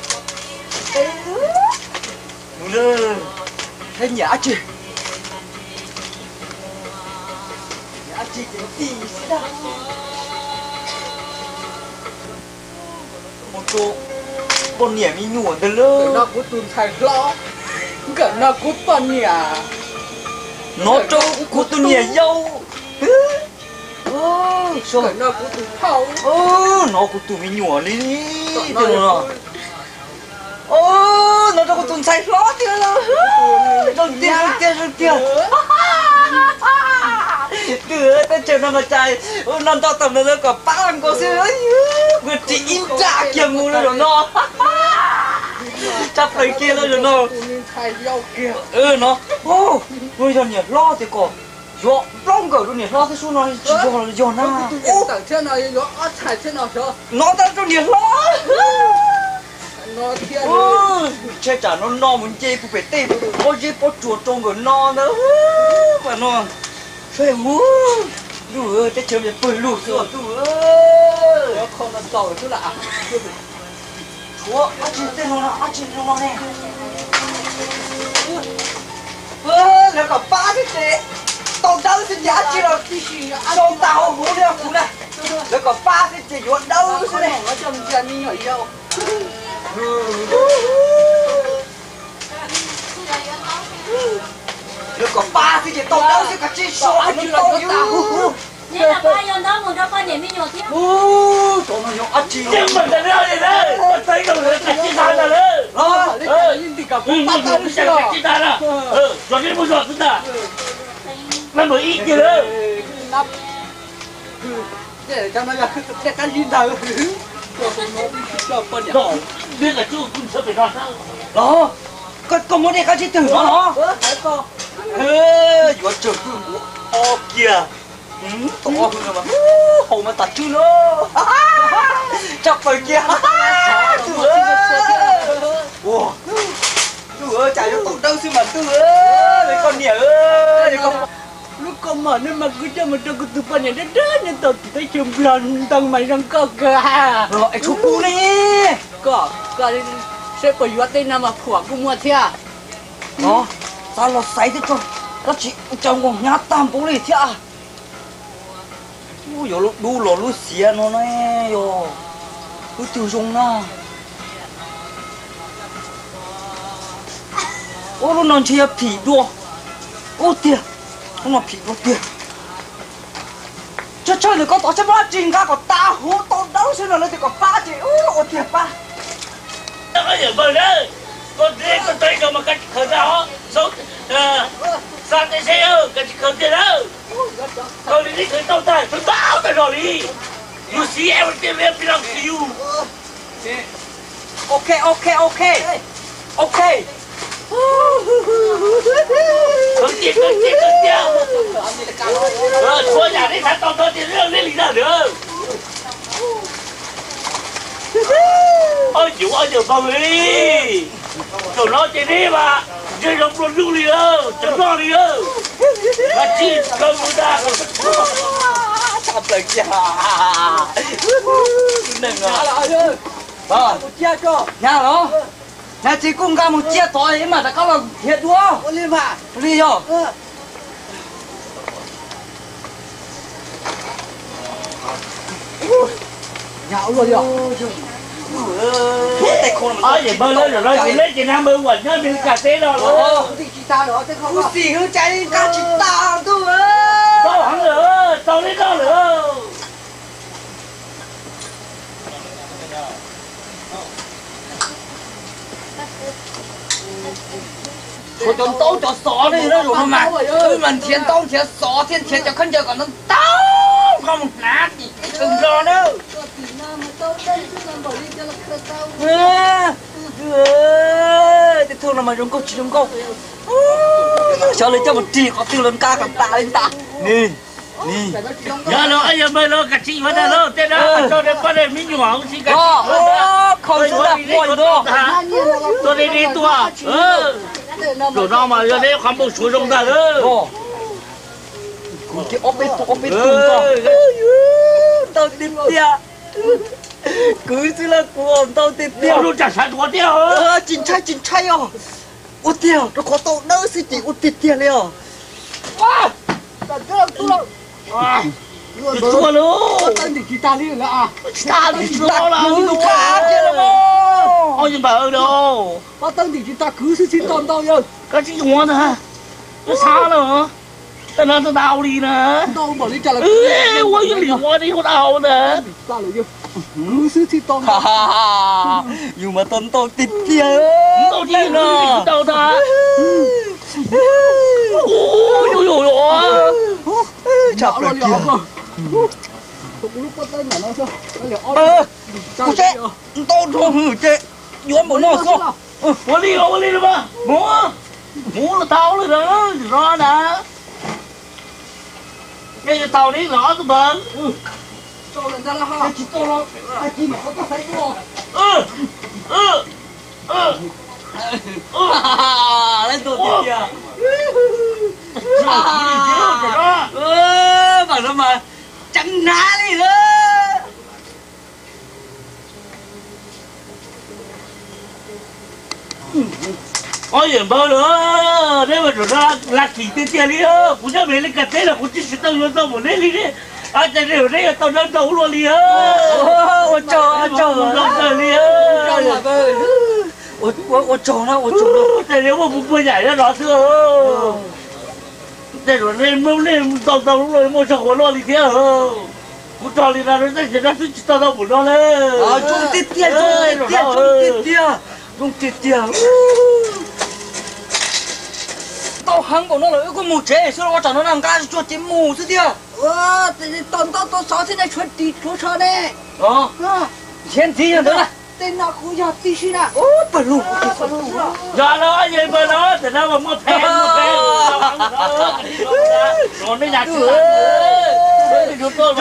peb lub. Mus lawm, nyiam dab tsi? Nyiam dab tsi ces ti xwb ntag. Mus rau poj niam me nyuam ntag lauj. Nkawm no kuv tus ntxhais hlob, nkawm no kuv poj niam, no rau kuv tus niam yau. Nkawm no kuv tus phauj, no kuv tus me nyuam li. No rau kuv tus ntxhais hlob tiag. Zoo tiag, zoo tiag, zoo tiag. Twb teb chaws no mas cas no nto tau no kom pab nkaus xwb. Kuv ris ib nra kiag mus lawm zaum no. Tshaj plaws kiag lawm zaum no. No, no yog niam hlob tiag, kom yuav plaub nkawm rau niam hlob thiab sub no tsis yog los yog na. No tab rau niam hlob. Tsam no no mus nce puag pem tej pob zeb pob tsuas rau nkawm no ntag. Mas no, ntuj, teb chaws pawg lug xwb ntuj. Tshuav dab tsi tej no, dab tsi no ne? Lawv kom pab xwb ces tau dawb xwb ces dab tsi los sau tas hauv huv li kuv na. Lawv kom pab xwb ces yuav dawb xwb ne. Lawv kom pab xwb ces tau dawb xwb, kav tsij sau no tau. Cov no yog dab tsi? Los, koj muab dej qab tsib twg no los? Yuav tsawg twg ua kiag. Tom ob hwj no mas haus mas tas tswj na. Tshaj plaws kiag. Ntuj, ntuj, cas yuav tau dawb xwb mas ntuj, koj niam. Lub kaus mom no mas kuv coj mus rau kuv tus poj niam dawb dawb nyob tau tim teb chaws Nplog ntoo mas zoo nkauj kawg. Es tshuav kuv ne. Koj, koj saib puas yuav tej no mas phuam kuj muaj thiab. Xav los xaiv thiab tso, tab sis ua cas nkaus hnyav tag npaum li thiab. Yuav lub dub los lub xiav no ne, yog lub twg zoo na? Ub, lub no ntshe yog phim dua. Ub tiag, lub no phim dua tiag. Tsawg tsawg ntawm koj tom sab muab dab tsi nqa kom tas huv tau dawb xwb no lawv tias kom pab ces ua tiag pab. Koj yawm npawg na, koj neb koj tau ib co mas koj tsis khaws ntag os. Xav teb seb koj tsis khaws tiag na. Koj li neb khaws tau tag, tau tag zog li. You see everything will belong to you. Ok, ok, ok. Ok. Khaws tiag, khaws tiag, khaws tiag. Txhua yam nej xav tau txog ces nej li ntawd. Oj yus oj yawm npawg li, zaum no ces neb mas ntshe zoo nplua nuj li lawm, tsis noj li lawm. Mas tsis khaws mus ntag. Tshaj plaws kiag. Neeg os. Hnyav los? Hnyav ces kuj nqa mus cia tod ib mam rov qab los nrhiav dua. Li yog. Hnyav ua luaj li os. Yawm npawg, zaum no ces neb ces nab npawg uas nyob Amelikas teb no los. Kuv xim hwv cas nqa tsis tas ntuj. Tau heev lawm, tau li no lawm. Tshuav cov ntaub cov xov ne, zaum no mas wb mas nrhiav ntaub nrhiav xov thiab nrhiav cov khaub ncaws kom ntau ntau nqa mus hnav tim teb chaws Nplog na. Tej thauj no mas zoo nkauj tsis zoo nkauj. Xyov lawv coj mus rig qhov twg los nqa kom tas li ntag. Yog los yog npawg los kav tsij yuav ntag lauj, tej no tso rau poj niam me nyuam ua si kav tsij yuav ntag. Tuaj li li tuaj. Zaum no mas yog neb qhov npau suav zoo ntag lauj. Kuv ces ob peb tug, ob peb tug ntau tiag tiag. Kuv xwb los kuv ntau tiag tiag. Lub tsam sawv dua thiab. Tsis ntshai, tsis ntshai os. Ua tiag, rau qhov tau dawb xwb ces ua tiag tiag li os. Tsis tshua lauj. Tsis tas, tsis tas, kuv tsis tas. Oj yawm npawg lauj. Koj tsis yuav ntag. Koj xav lawm. Tej no tau ntau li na. Ua ib lim ua li ua ntau ntag. Yus mas tau ntau tiag tiag. Ntau tiag no. Ntau ntag. Tshaj plaws kiag. Kuv seb ntau dhau hwv ces yuav npaum no xwb. Ua li, ua li los mas. Mus, mus los tau li na, no na. Yog yuav tau li los ob tug npawg. Tsis tau los, tag kis mam qhov toj xaiv dua. Lawv ntuas tiag tiag. Mas no mas tseev hnav li lawm. Ob yawm npawg los, neb mas tseem laj kim tiag tiag li. Kuv nyob pem li kas teb los kuv twb tsis tau yuav tau npaum neb li. Ab, cas neb yuav tau dawb ntau luaj li. Ua tsaug, ua tsaug li. Ua tsaug na, ua tsaug. Cas yuav muaj puas puas yam nyob no xwb. Tej zaum nej, nej ntau ntau lub luaj muaj zog ua luaj li thiab. Kuv tso li no tab sis no twb tsis tau tau npaum no li. Zoo tiag tiag, zoo tiag tiag, zoo tiag tiag, zoo tiag tiag. Tau heev npaum no lawm wb kuj mus tsev xwb los ua tsam no na nqa tsuag ces mus xwb tiag. Tau ntaub tau xov thiab nej tshuav ris tshuav tsho ne. Nrhiav ntxiv yog ntawd na. Tej no kuv yog tib si na. Pawg lug, yog los yeej pawg no, tam no mas muaj pheej muaj pheej. Zoo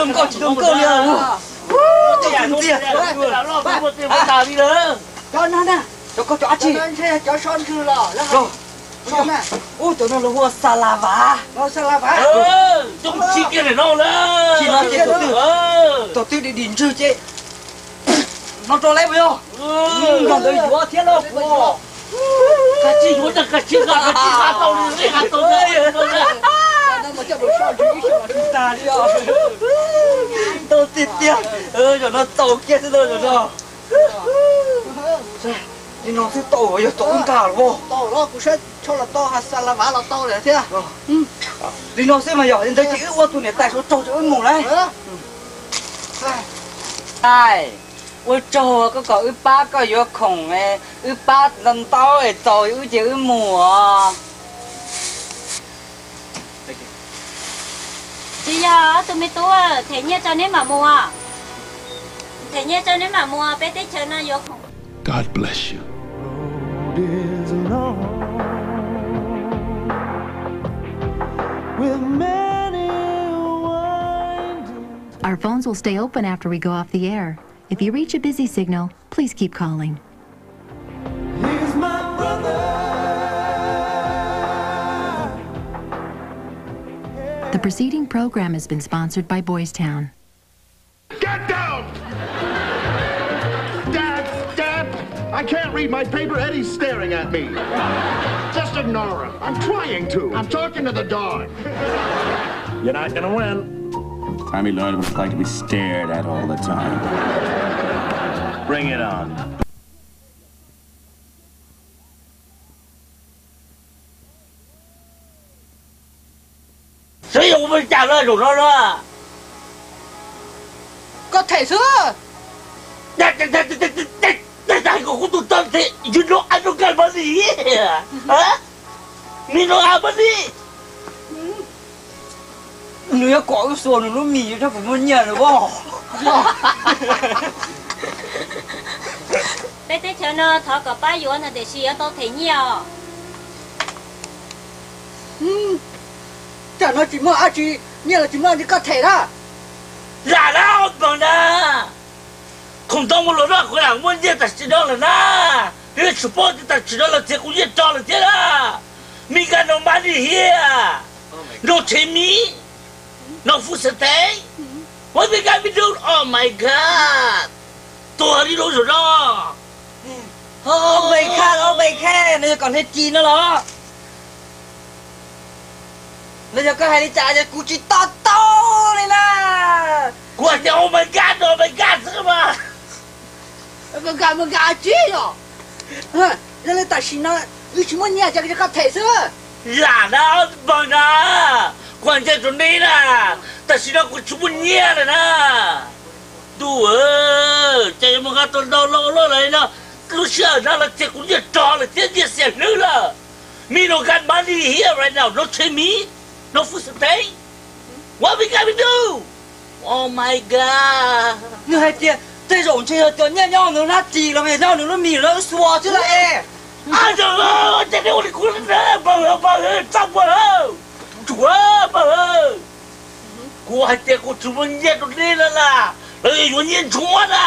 nkauj tsis zoo nkauj li. Cov no na, cov koj cov ab tsi? Cov so ntswg los, ub, cov no lawv hu ua xa la vav. Xa la vav. Coob tsis kiag no lawm. Tsis no ces tus twg, tus twg dim dim ntswg ces no rau lawv puas yog? Nrog ntawd yuav thiab lauj. Koj tsis yuav, koj tsis nqa, koj tsis nqa tau li, nqa tau. Tau tiag tiag, zaum no tau kiag xwb lauj zaum no. Li no xwb tau, yog tau wb nqa los as. Tau los, kuv saib tsho los tau, xa la vav los tau lawm thiab. Li no xwb mas yog li ntawd ces wb ua tus niam tais suav tsaug rau wb mus lauj. Tais, ua tsaug koj kom wb pab koj yuav khoom, wb pab ntau ntau es txaus wb ces wb mus os. Tsis yog, ob tug me tub, them nyiaj tso neb mam mus. Them nyiaj tso neb mam mus, peb teb chaws no yuav khoom. God bless you. Our phones will stay open after we go off the air. If you reach a busy signal, please keep calling. The preceding program has been sponsored by Boys Town. Get down! Dad, Dad, I can't read my paper. Eddie's staring at me. Just ignore him. I'm trying to. I'm talking to the dog. You're not gonna win. Time he learned what it's like to be stared at all the time. Bring it on. Xyov yog ua cas lawm zaum no na. Koj them xwb. Hais kom kuv tus tub them, you know I don't got money. Me no have money. Nws yuav kom wb xuas nws lub mis rau kuv muaj nyiaj lawm os. Peb teb chaws no thov kom pab yuav no tiam sis yuav tau them nyiaj os. Tam no tsis muaj dab tsi, nyiaj los tsis muaj li koj them na. Lam na, npawg na, khoom ntau mus los no kuv lam muaj nyiaj tam sim no lawm na. Peb yuav tsum paub tias tam sim no los txiav kuv nyiaj rog lawm thiab na. Me nka no mas li hiam, no tshev miv, no fuj xav tev. What we gonna do? Oh my God. Tuag li lub zaum no. Oh my God, oh my God, no yog kom neb ci no los? No yog koj hais li cas es kuv tsis to taub li na. Kuv hais tias oh my God, oh my God xwb mas. Mas nka mas nka tsis yog. Yog li tam sim no wb tsis muaj nyiaj ces koj them xwb. Lam na, npawg na, kuv hais ntxiv rau neb na, tam sim no kuv tsis muaj nyiaj lawm na. Ntuj, cas yuav mus nqa tau ntau loj loj lawm no. Lub sij hawm no los txiav kuv nyiaj rog lawm thiab nyiaj xiam hlwb lawm. Me no got money here right now, no tshev miv, no fuj xav tev. What we gonna do? Oh my God. Nws hais tias tej zaum ntshe yog cov nyiaj nyob nws hnab ris los nyob nws lub mis lawv xuas xwb las es. Ces neb ua li kuv, npawg, npawg, txaj muag, tsuav npawg. Kuv hais tias kuv tsis muaj nyiaj rau neb na, lawv yuav yuav nyiaj ntsuab na.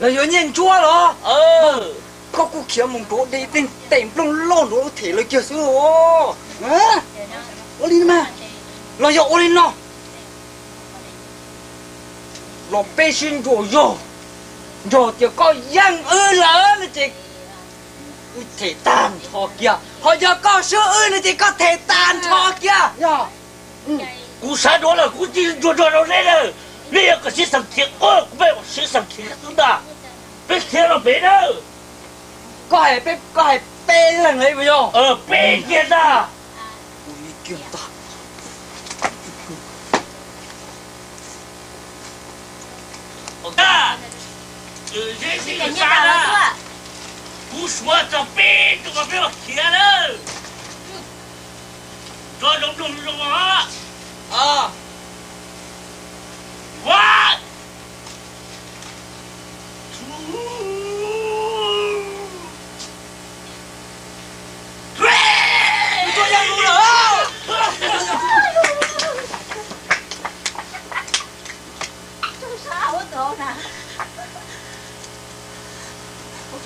Lawv yuav nyiaj ntsuab los? Koj kuj khiav mus nrov de tej tes nplooj loj nrov them lawv kiag xwb. Ua li no mas, los yog ua li no, los peb sib ntsuas zog, nrog tias koj yeej wb lawm no ces Wb them tag nrho kiag, ho yog koj swb wb no ces koj them tag nrho kiag. Kuv sawv duav lawm kuv cia li ntsuas nrog rau neb lawm. Neb yog kom sib xeem khiav, kuv peb sib xeem khiav xwb ntag. Peb khiav los pem nawb. Koj hais peb, koj hais peb leeg li puas yog? Peb kiag ntag. Kuv suav txog peb tug peb los khiav lawm. Tso zoo mloog zoo os.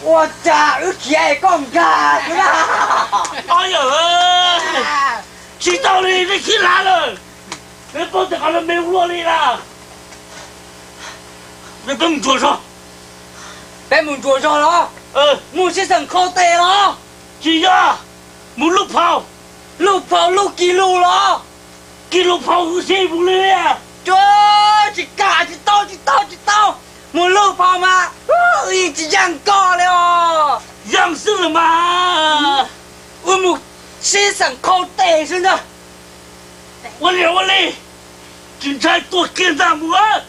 Ua cas wb khiav es koj nkag xwb na? Ob yawm, tsis tau li, neb sib lav lawm. Neb paub tias qhov no me ua luaj li na. Neb peb mus ntsuas zog. Peb mus ntsuas zog los? Mus sib xeem khau tes los? Tsis yog, mus lub phau. Lub phau lub kis lus los? Kis lus phau hwv xib mus li. Tsis kam, tsis tau, tsis tau, tsis tau. Mus lub phau mas wb yeej tsis yeej koj li os. Yeej xwb los mas. Wb mus sib xeem khau tes xwb ntag. Ua li ua li, tsis ntshai tuag kiag ntag mus.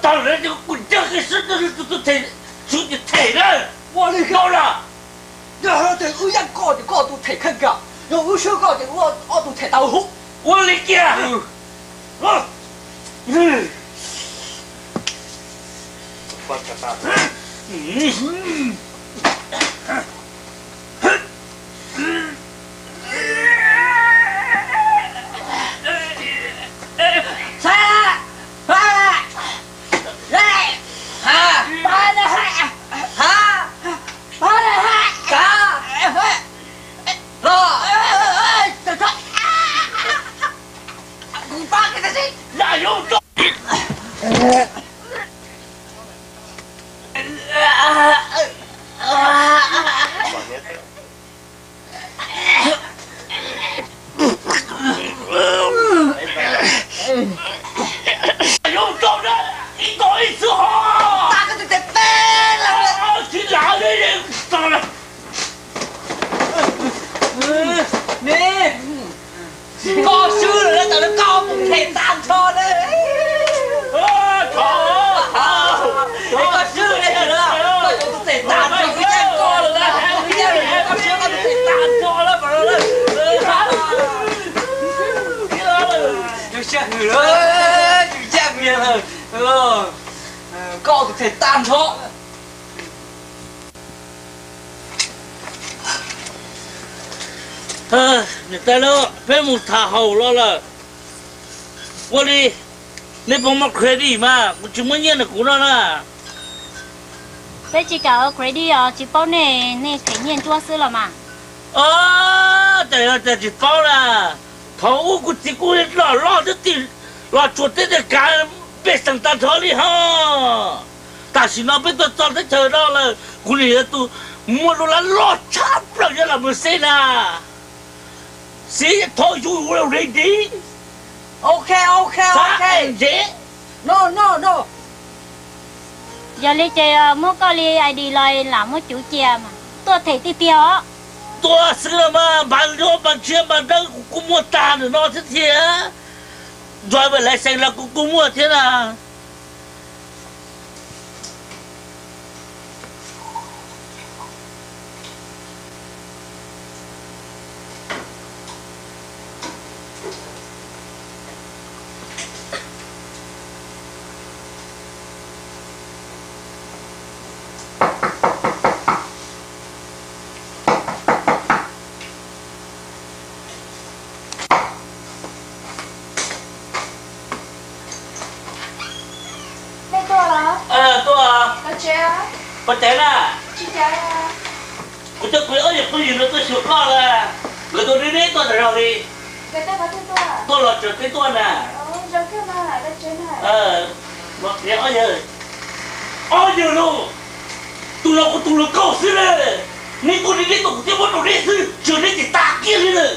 Tag lawm kuv ncaj qi sib tus them, sib tus them na. Ua li koj na, yog tias wb yeej koj ces koj tus them kheej kiag, yog wb swb koj ces wb ob tug them tau huv. Ua li kiag. Koj swb lawm na, tam no koj tus them tag nrho na. Koj swb lawm na, koj tus them tag nrho, kuv yeej koj lawm na, kuv yeej koj swb koj tus them tag nrho lawm. Yus siab hwm lawm, yus yeej lawm. Koj tus them tag nrho. Niam tais lauj, peb mus tham haum los lawm. Ua li, nej puas muaj credit mas, kuv tsis muaj nyiaj na kuv no na. Peb tsis kam ua credit os, tsis paub nej, nej them nyiaj ntsuab xwb los mas. Os, cas yog tias tsis paub na, thaum ub kuv txiv kuj loj loj twb tig los tsuas teb tej kav pej xeem tag nrho li ho. Tam sim no peb tuaj txog teb chaws no lawm, kuv niam yog tus muaj lub lab loj tshaj plaws nyob los mus xeb na. See, I told you already. Ok, ok, ok. Yog li ces muab koj li I D los lam muab cuv cia mas tuaj them tiag tiag os. Tuaj xwb los mas, npav nyob npav tshiab npav dawb kuv kuj muaj tag ntawm no thiab thiab. Driver license los kuv kuj muaj thiab na. Nej tuaj los? Tuaj. Pov tsev na. Kuv coj kuv ob yawg phooj ywg no tuaj xyuas koj lawm. Nkawd tuaj neb neb tuaj tas zog li. Tuaj los tsev teb tuaj na. Ob yawg, ob yawg lauj. Tus no kuv tus hluas nkauj xwb na, neb tuaj neb tuaj kuv thiaj muab rau neb xwb, tsis yog neb ces tas kiag li lawm.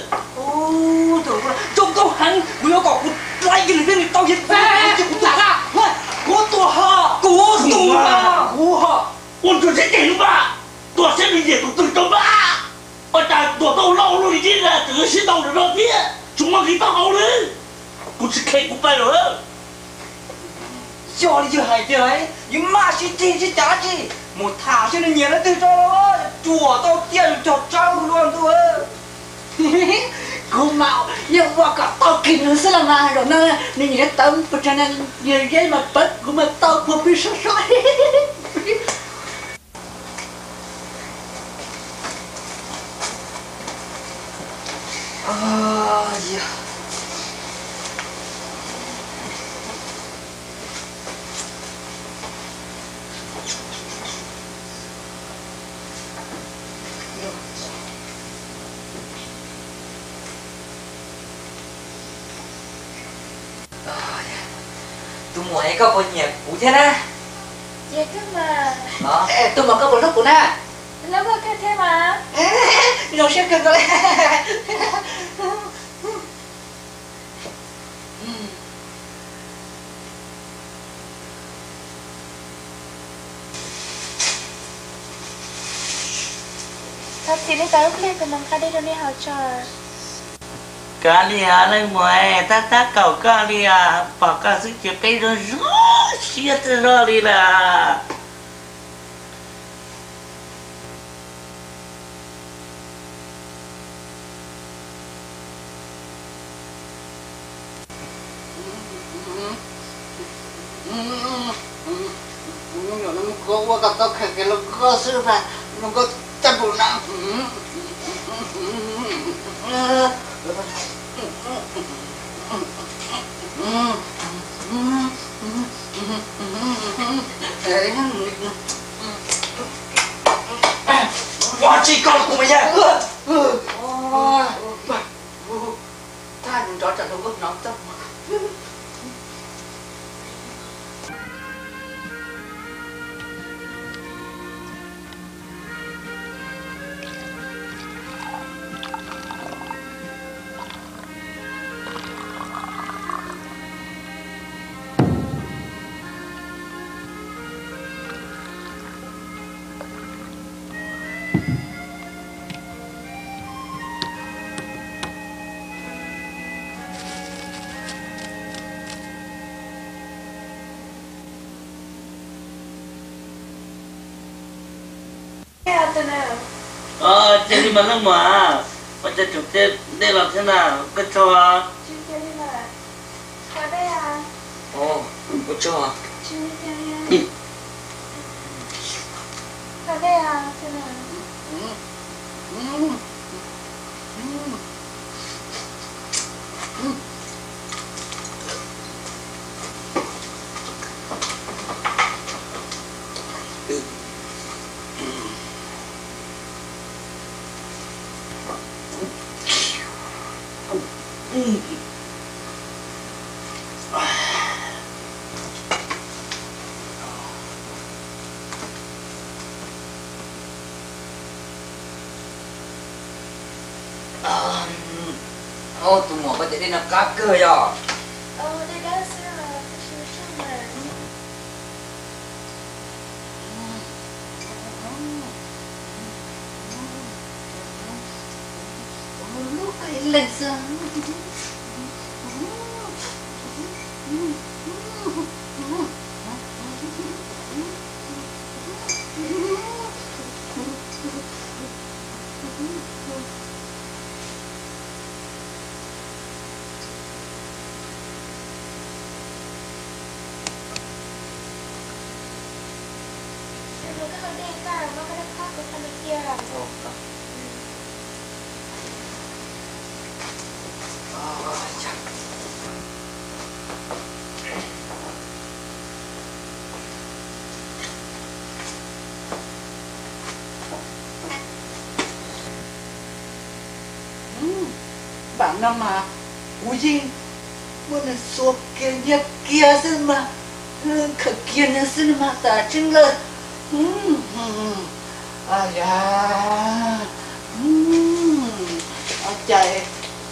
Zoo nkauj heev, kuv yuav kom kuv laib kiag nws thiab nws tau yog kuv tus ha, kuv tus ha, kuv tus ha, kuv ha. Ua ntsuag tseeb teg mas, tuag saib nws nyiam tus twg rau mas. Ua cas tuag tau lauj luaj li tib na, tseem yuav sib ntaus lawm no thiab, tsis muaj nqi taub hau li. Kuv tsis kheev kuv pais lawm. Yog li yawg hais tiag, yus maj sib ceg sib cav tsi, mus tham seb nws nyiam leej twg tso, tsuam tau tiaj yus cog tsawb luaj ntuj. Kuv mas yeej ua kom tau kiag nws xwb los mas, zaum no nws nyiam tawv pes tsawg na, nyiam zeb mas pawv kuv mas tau puag plig sab sab. Tus muam, koj puas nyiam kuv thiab na? Nyiam kawg mas. Tus muam, koj puas hlub kuv na? Hlub kawg thiab mas. Zoo siab kawg nkaus li. Thov txim li, tau ib pliag kuv mam nqa dej rau nej haus tso. Kav liam leej muam, tab tab kaum koj li os, pom koj xwb ces peb zoo zoo siab txog zog li lawm. Ua kom tau khev khev los koj xwb mas, koj coj tus na. Ua tsis koj kuv mas yog. Thaj nrov tsam hlua hnov txog. Cia li mas leej muam, ua cas tseem cia dej los thiab na, koj tso. Ua tso. Tus muam, koj cov dej no qab kawg yog. Npaum no mas kuv yeej muab nws xuas kiag nyiag kiag xwb mas, khawm kiag nws xwb mas tas tseeb lawm. Ua cas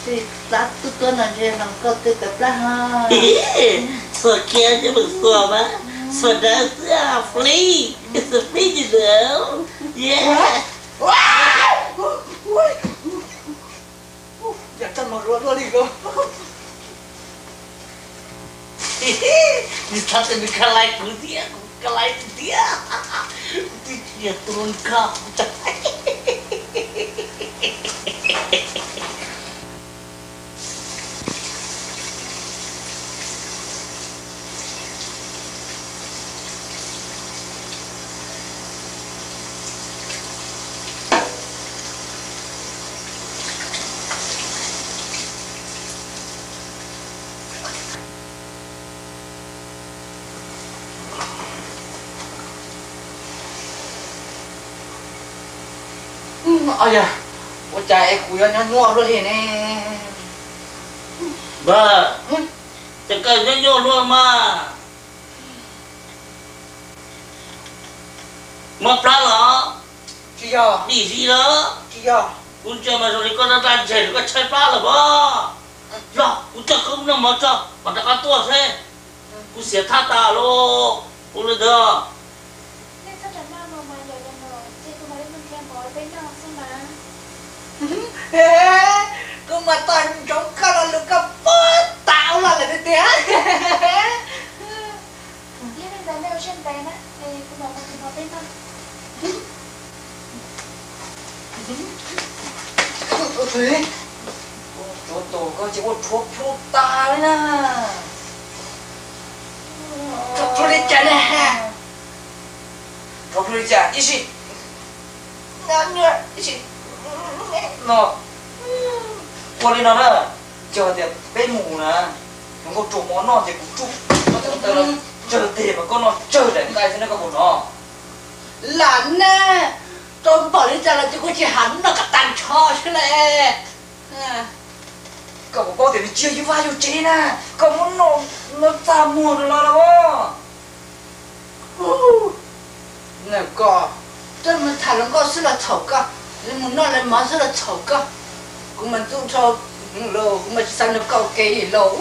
tij plab tuab tuab no ntshe hloov koj tej tawv plab ha. Xuas kiag coj mus xuas mas xuas dawb xwb, free, it's a free, you know. Yeah. Yog txaj muag luaj luaj li ko. Nws txhob tias nws ka lais kuv thiab, kuv ka lais nws thiab. Kuv twb yog tus hluas nkauj. Yog, ua cas es kuv yuav nyob nyuaj luaj li ne? Npawg, cas koj nyob nyuaj luaj mas? Mob plab los? Tsis yog. Dim si los? Tsis yog. Kuv ntsia mas zoo li koj daj daj ntseg, koj tshaib plab lawm pob. Los kuv coj koj noj mov tso, mam rov qab tuaj seb. Kuv xiam thaj tas los, ua li ntawd. Kuv mas tau ntsoov koj lo lus koj puag ta ua luaj lawm tiag tiag. Tsuav tus koj tsis ua rhuav plhu tas li na. Rhuav li cas ne? Rhuav plhu li cas ib si. No, ua li no na, yog tias peb mus na, nws kuj tsuas mov noj ces kuv tsuj no cov taw los tsawg teg mas koj noj tsawg daim nqaij xwb na koj puas hnov? Lam na, rau npaum li cas los ces kuv tsis ham noj koj tag nrho xwb las. Koj puas paub tias nws tsis yog yus vaj yus tsev na, koj muab noj, noj txaj muag rau los los. Koj, koj mus tham hluas nkauj xwb los txhaum koj, mus noj lawv mov xwb los txhaum koj. Kuv mas ntxub nrho lauj, kuv mas tsis xav nrog koj ua ke li lauj.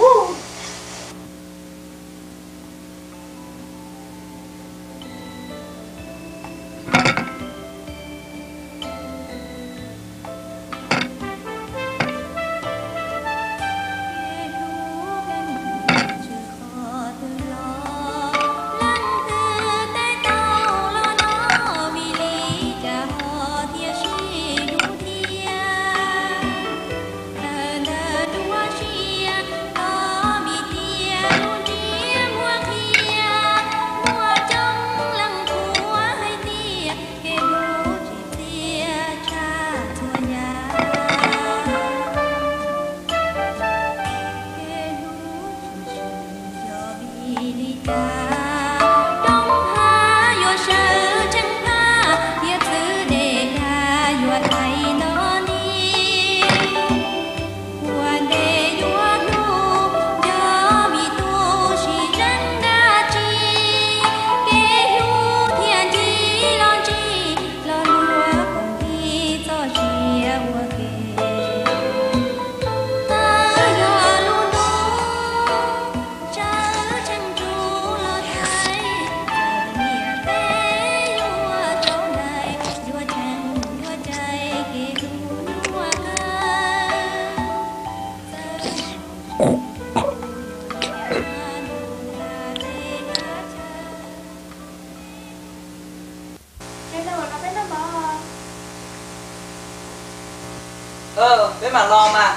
Peb mam los mas.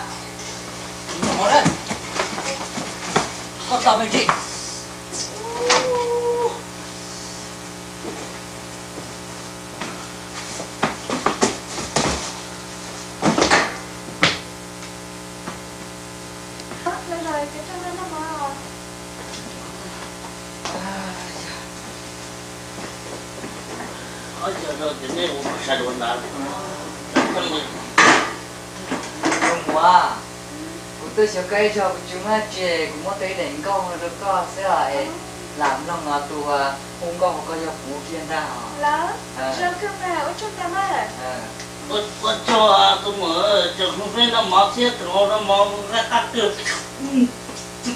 Koj tau me ntsis. Mus, kuv twb xyov koj ib zaug kuv tsis muaj dab tsi, kuv muab tau ib daim nkaug rau koj xwb os es. Lam mloog no tus hu nkauj hauv koj yog kuv kiag ntag os. Los, zoo kawg mas, ua tsaug ntag mas. Ua tsaug tus muam, tseem hu peb noj mov thiab, tseem noj mov nqaij qab kawg,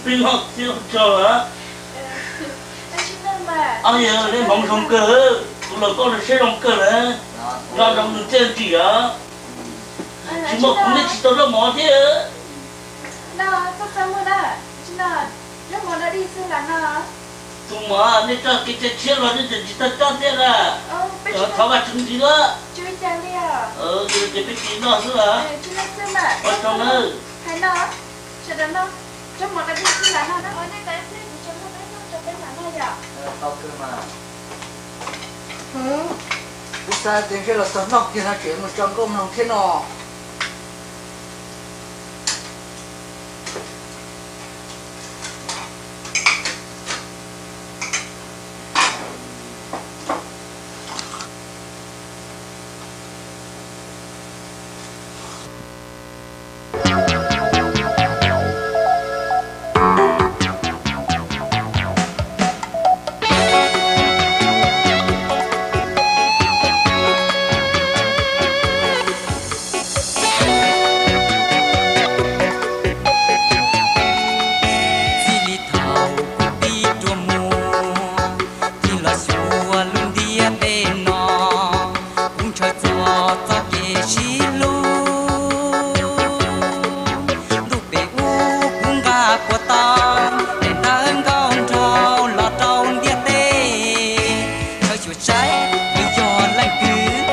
peb noj thiab ua tsaug lawm. Yog li hmoov zoo kawg, kuv los koj los siab zoo kawg lawm. Noj zoo nws thiaj ntsim os. Tsis muaj kuv nej tsis tau noj mov thiab. Tus muam, nej txoj kev cai tshiab los nej tseem tsis tau coj thiab na. Thov Vajtswv ntxiv lawm. Ces peb tsis noj xwb os. Ua tsaug nawb. Kuv xav tias ntshe los txog noj kiag no tseem mus tso nkauj mloog thiab no. Txij li thaum kuv tib rua muag, tig los xyuas lub ntiaj teb no, kuv ntshaw txog txoj kev sib hlub. Ntuj pem ub kuv nqa puas tau, tes taw nkauj nraug los rau ntiaj teb. Txhawm xyuam saib kuv yog leej twg,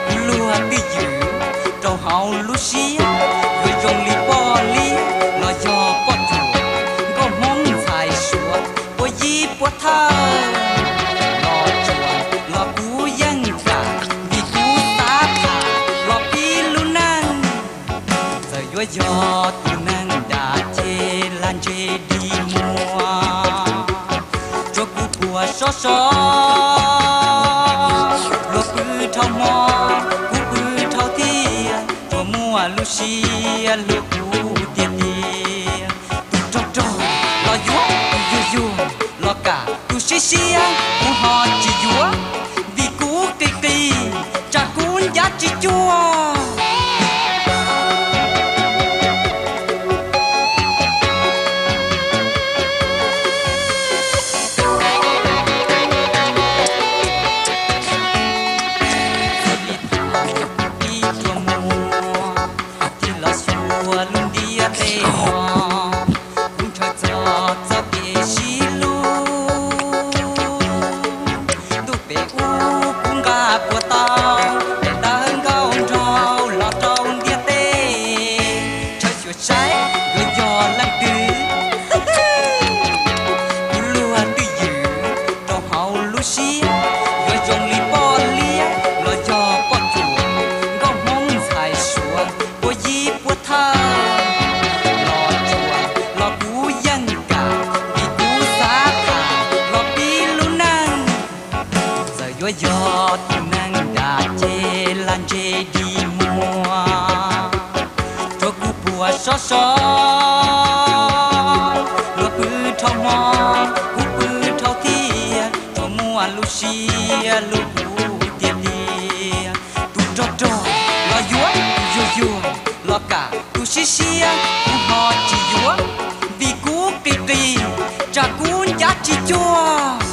kuv luag twj ywm rau hauv lub siab, yuav zoo li poj liab los yog poj tsuam, nkauj hmoob ntxhais suav, puas yig puas thawj los tsuas los kuv yeej kam, vim kuv xav tham los pib lub neej. Txawm yuav yog tus neeg dam ceg lag ntseg dig muag, tsuav kuv puas sov sov, luag pw dhau hmo, kuv pw dhau tiag, tsuas muaj lub siab hlub kuv tiag tiag. Tus rog rog los yuav, tus yuag yuag los kam, tus siab siab kuv ho tsis yuav, vim kuv qis qis, tsam kuv ncav tsis cuag. Ib tug muag tig los xyuas lub ntiaj teb no, kuv ntshaw txog txoj kev sib hlub. Ntuj pem ub kuv nqa puas tau, tes taw nkauj nraug los rau ntiaj teb. Txhawm xyuam saib yuav yog leej twg, kuv luag twj ywm rau hauv lub siab, yuav zoo li poj liab los yog poj tsuam, nkauj hmoob ntxhais suav, puas yig puas thawj los tsuas los kuv yeej kam, vim kuv xav tham los pib lub neej. Txawm yuav yog tus neeg dam ceg lag ntseg dig muag, tsuav kuv puas sov sov, luag pw dhau hmo, kuv pw dhau tiag, tsuas muaj lub siab hlub kuv tiag tiag. Tus rog rog los yuav, tus yuag yuag los kam, tus siab siab kuv ho tsis yuav, vim kuv qis qis, tsam kuv ncav tsis cuag.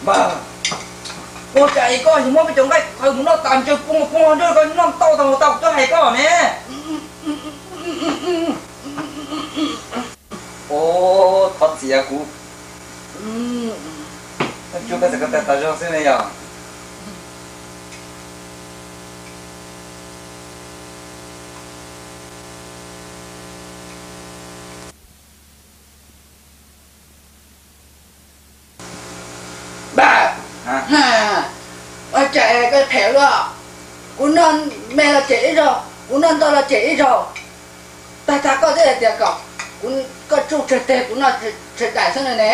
Npawg, ua cas es koj yuav muab peb cov nqaij qhawv mus noj tas ntsawg poob poob nrog koj noj tau tau tau kuv twb hais koj ne. Ov, thov txim kuv. Cuab koj txawm koj tag tas zog xwb ne yog. Ces koj phem luaj, kuv noj me los cem ib zaug, kuv noj ntau los cem ib zaug. Tag tag koj twb hais tias kom kuv, koj tsuj tsawg teg kuv noj tsawg daim xwb no ne.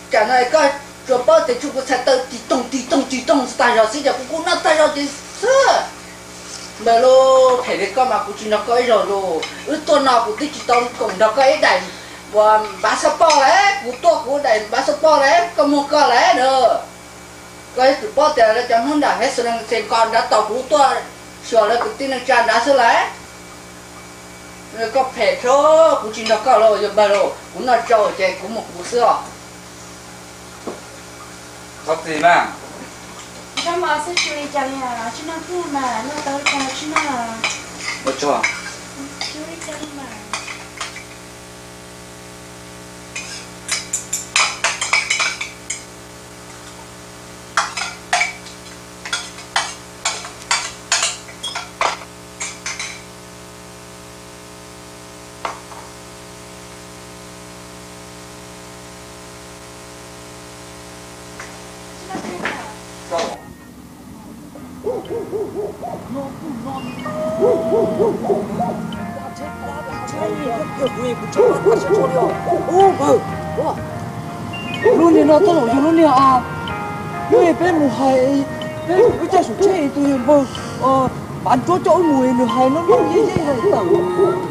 Tsam no koj tsuas paub tias tsuj kuv txhais taw tis toog tis toog tis toog tag zog xwb, ces kuv kuv noj tag zog ces xwb. Npawg Lub, phem li koj mas kuv tsis nrog koj ib zaug lauj. Wb tuaj no kuv twb tsis tau koom nrog koj ib daim uas npav xab poj lawm, kuv tuaj kuv daim npav xab poj lawm, koj muag koj lawm na. Koj yuav tsum paub tias lawv cov Hmoob nram Hexalency nkaus nrad tos kuv tuaj xyuas lawv kwv tij neej tsa nrad xwb lawm. Koj phem thiab, kuv tsis nrog koj los yog npawg lauj, kuv noj tsau ces kuv mus kuv xwb os. Qhov txim mas. Nrog mas xwb tsis li cas li, tsis noj kiag mas noj tau li cas tsis noj. Ua tsaug. Tsis li cas li mas. Lub niag no txoj zaum yug lub niag a, lub peb mus hais, peb mus ib caij saum tsheb tus yawg npawg Pav Ntsuab coj wb mus nws hais lub nplooj yeb yeb hais tawm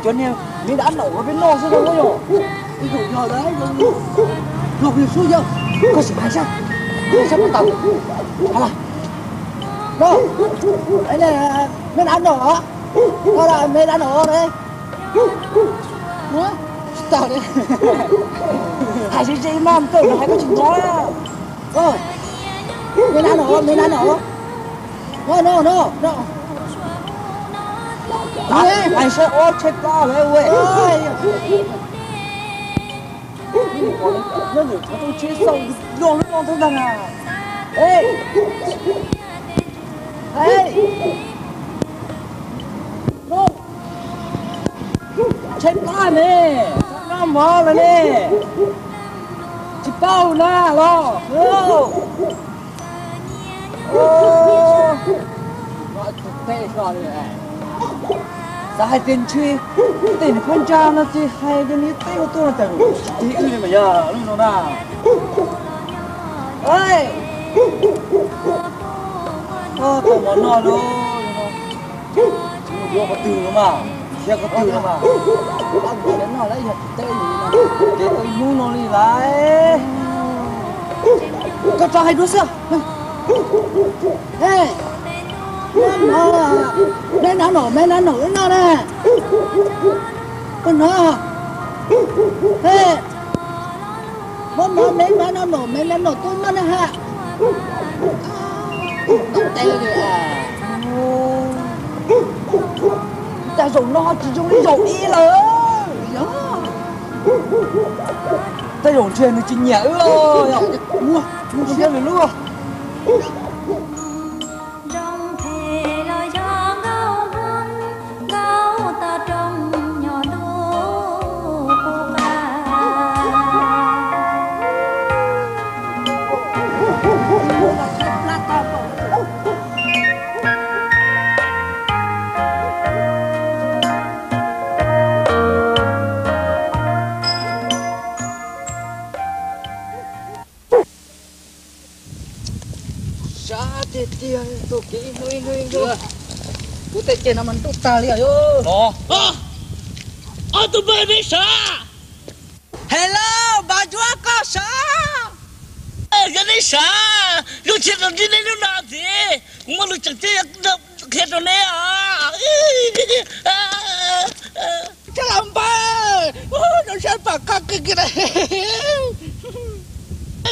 cov niag me dab naum uas peb noj xwb no yog. Ib zaug yog los yog xub yog, koj sim hais saib, hais saib puas tawm. Hais los, me dab naum, me dab naum. Tsis tau li. Hais ze ze mog, koj hais koj tsis hnov. Me dab no, me dab no. No, no, no, no. Hais saib ob tsheb plab lawm ua. Nyob ntawm tsov rau tsheb xauj loj lub no thoob ntag na. Tsheb plab ne, noj mov lawm ne. Tsis paub na los. Xav hais tias ntshe tej niag phab ntsa no ces hais tias nws teb ua tuaj no ces tsis tig wb li mas yog lub no na. Tau mov noj lauj, yuav qhov twg no mas, khiav qhov twg no mas. Ces tau ib hnub no li lawm. Koj tso hais dua xwb. Me nab no, me nab no wb noj na. Koj hnov, muab mov me nab no, me nab no tuaj noj na ha. Tej zaum no tsis zoo li zaum ib lawm. Tej zaum ntshe nws tsis nyiam wb os. Mus siab lwm lub. Sab tiag tiag, tus kev ib hnub ib hnub ib hnub. Kuv tej ceg no mas ntuj tag li os. Ob tug npawg, nej sawv. Hello, Npawg Ntsuab, koj sawv? Yog nej sawv, zoo siab tau ntsib nej hnub no ntxiv, kuv muaj lus tseem ceeb qhia rau neb os. Txhob los npawg, zoo siab pom koj kawg kiag.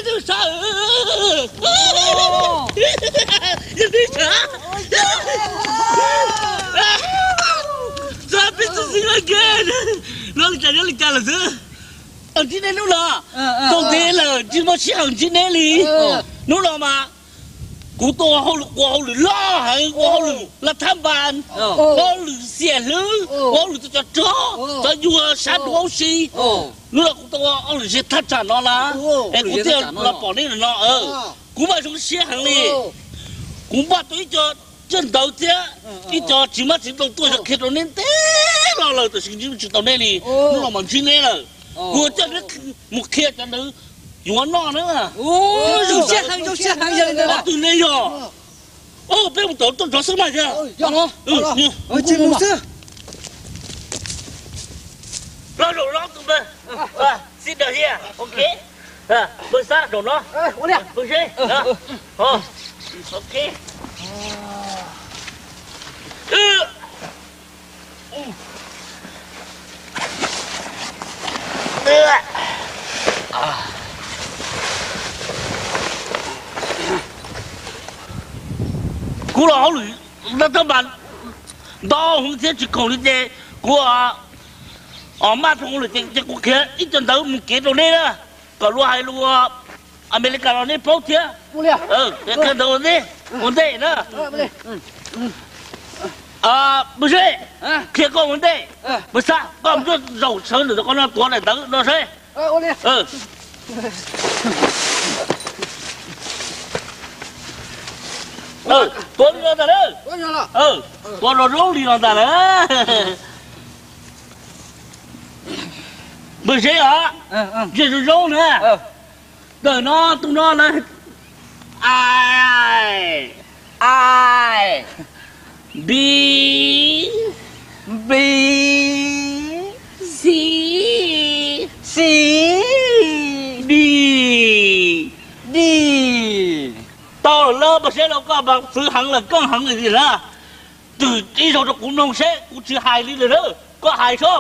Tus sawv, yog nej sawv, txhob peb xwb xwb kiag, no li cas nyob li cas lawm xwb. Tau ntsib neb hnub no, tau ntev lawm tsis muaj sij hawm ntsib neb li. Hnub no mas kuv tuaj ua hauj lwm, ua hauj lwm loj heev, ua hauj lwm laj thab npas, ua hauj lwm xiam hlwb, ua hauj lwm cov rog cov yuag sab nruab si. Hnub no kuv tuaj ua hauj lwm ze thaj tsam no na, es kuv thiaj los pom neb no. Kuv mas zoo siab heev li. Kuv npaj tau ib co caj ntawd thiab ib co txiv hmab txiv ntoo tuaj yog qhia rau neb ntev los lawm, tab sis tsis tau neb li. Hnub no mas ntsib neb lawm, kuv coj neb mus qhia cov ntawd yuav noj na. Qhov twg neb yog? Peb mus tom tuaj nrov xwb mas yog. Los zaum no tus npawg, sit down here, ok. Npawg Xab zaum no. Npawg Zeb. Ok. Kuv los hauj lwm tab tab mas ntau hwv thiab tsis khoom li ces kuv maj dhau lawm ces kuv qhia ib co ntawv mus kev rau neb na, kom luag hais lus Amelikas los neb paub thiab. Qhia ntawv ua ntej, ua ntej na. Npawg Zeb, qhia koj ua ntej. Npawg Xab, koj mus zaum sawv ntawm qhov no tuav daim ntawv no seb. Tuav li no ntag na. Tuav zoo zoo li no ntag na. Npawg Zeb os, ntsia zoo zoo na. Ntawm no tus no lawv I, I, B, B, C, C, D, D. Tau lawm, npawg Zeb, los koj mas fwv heev lawm, keej heev lawm na. Twm ib zaug rau kuv mloog seb, kuv tsis hais li lawm na. Koj hais tso,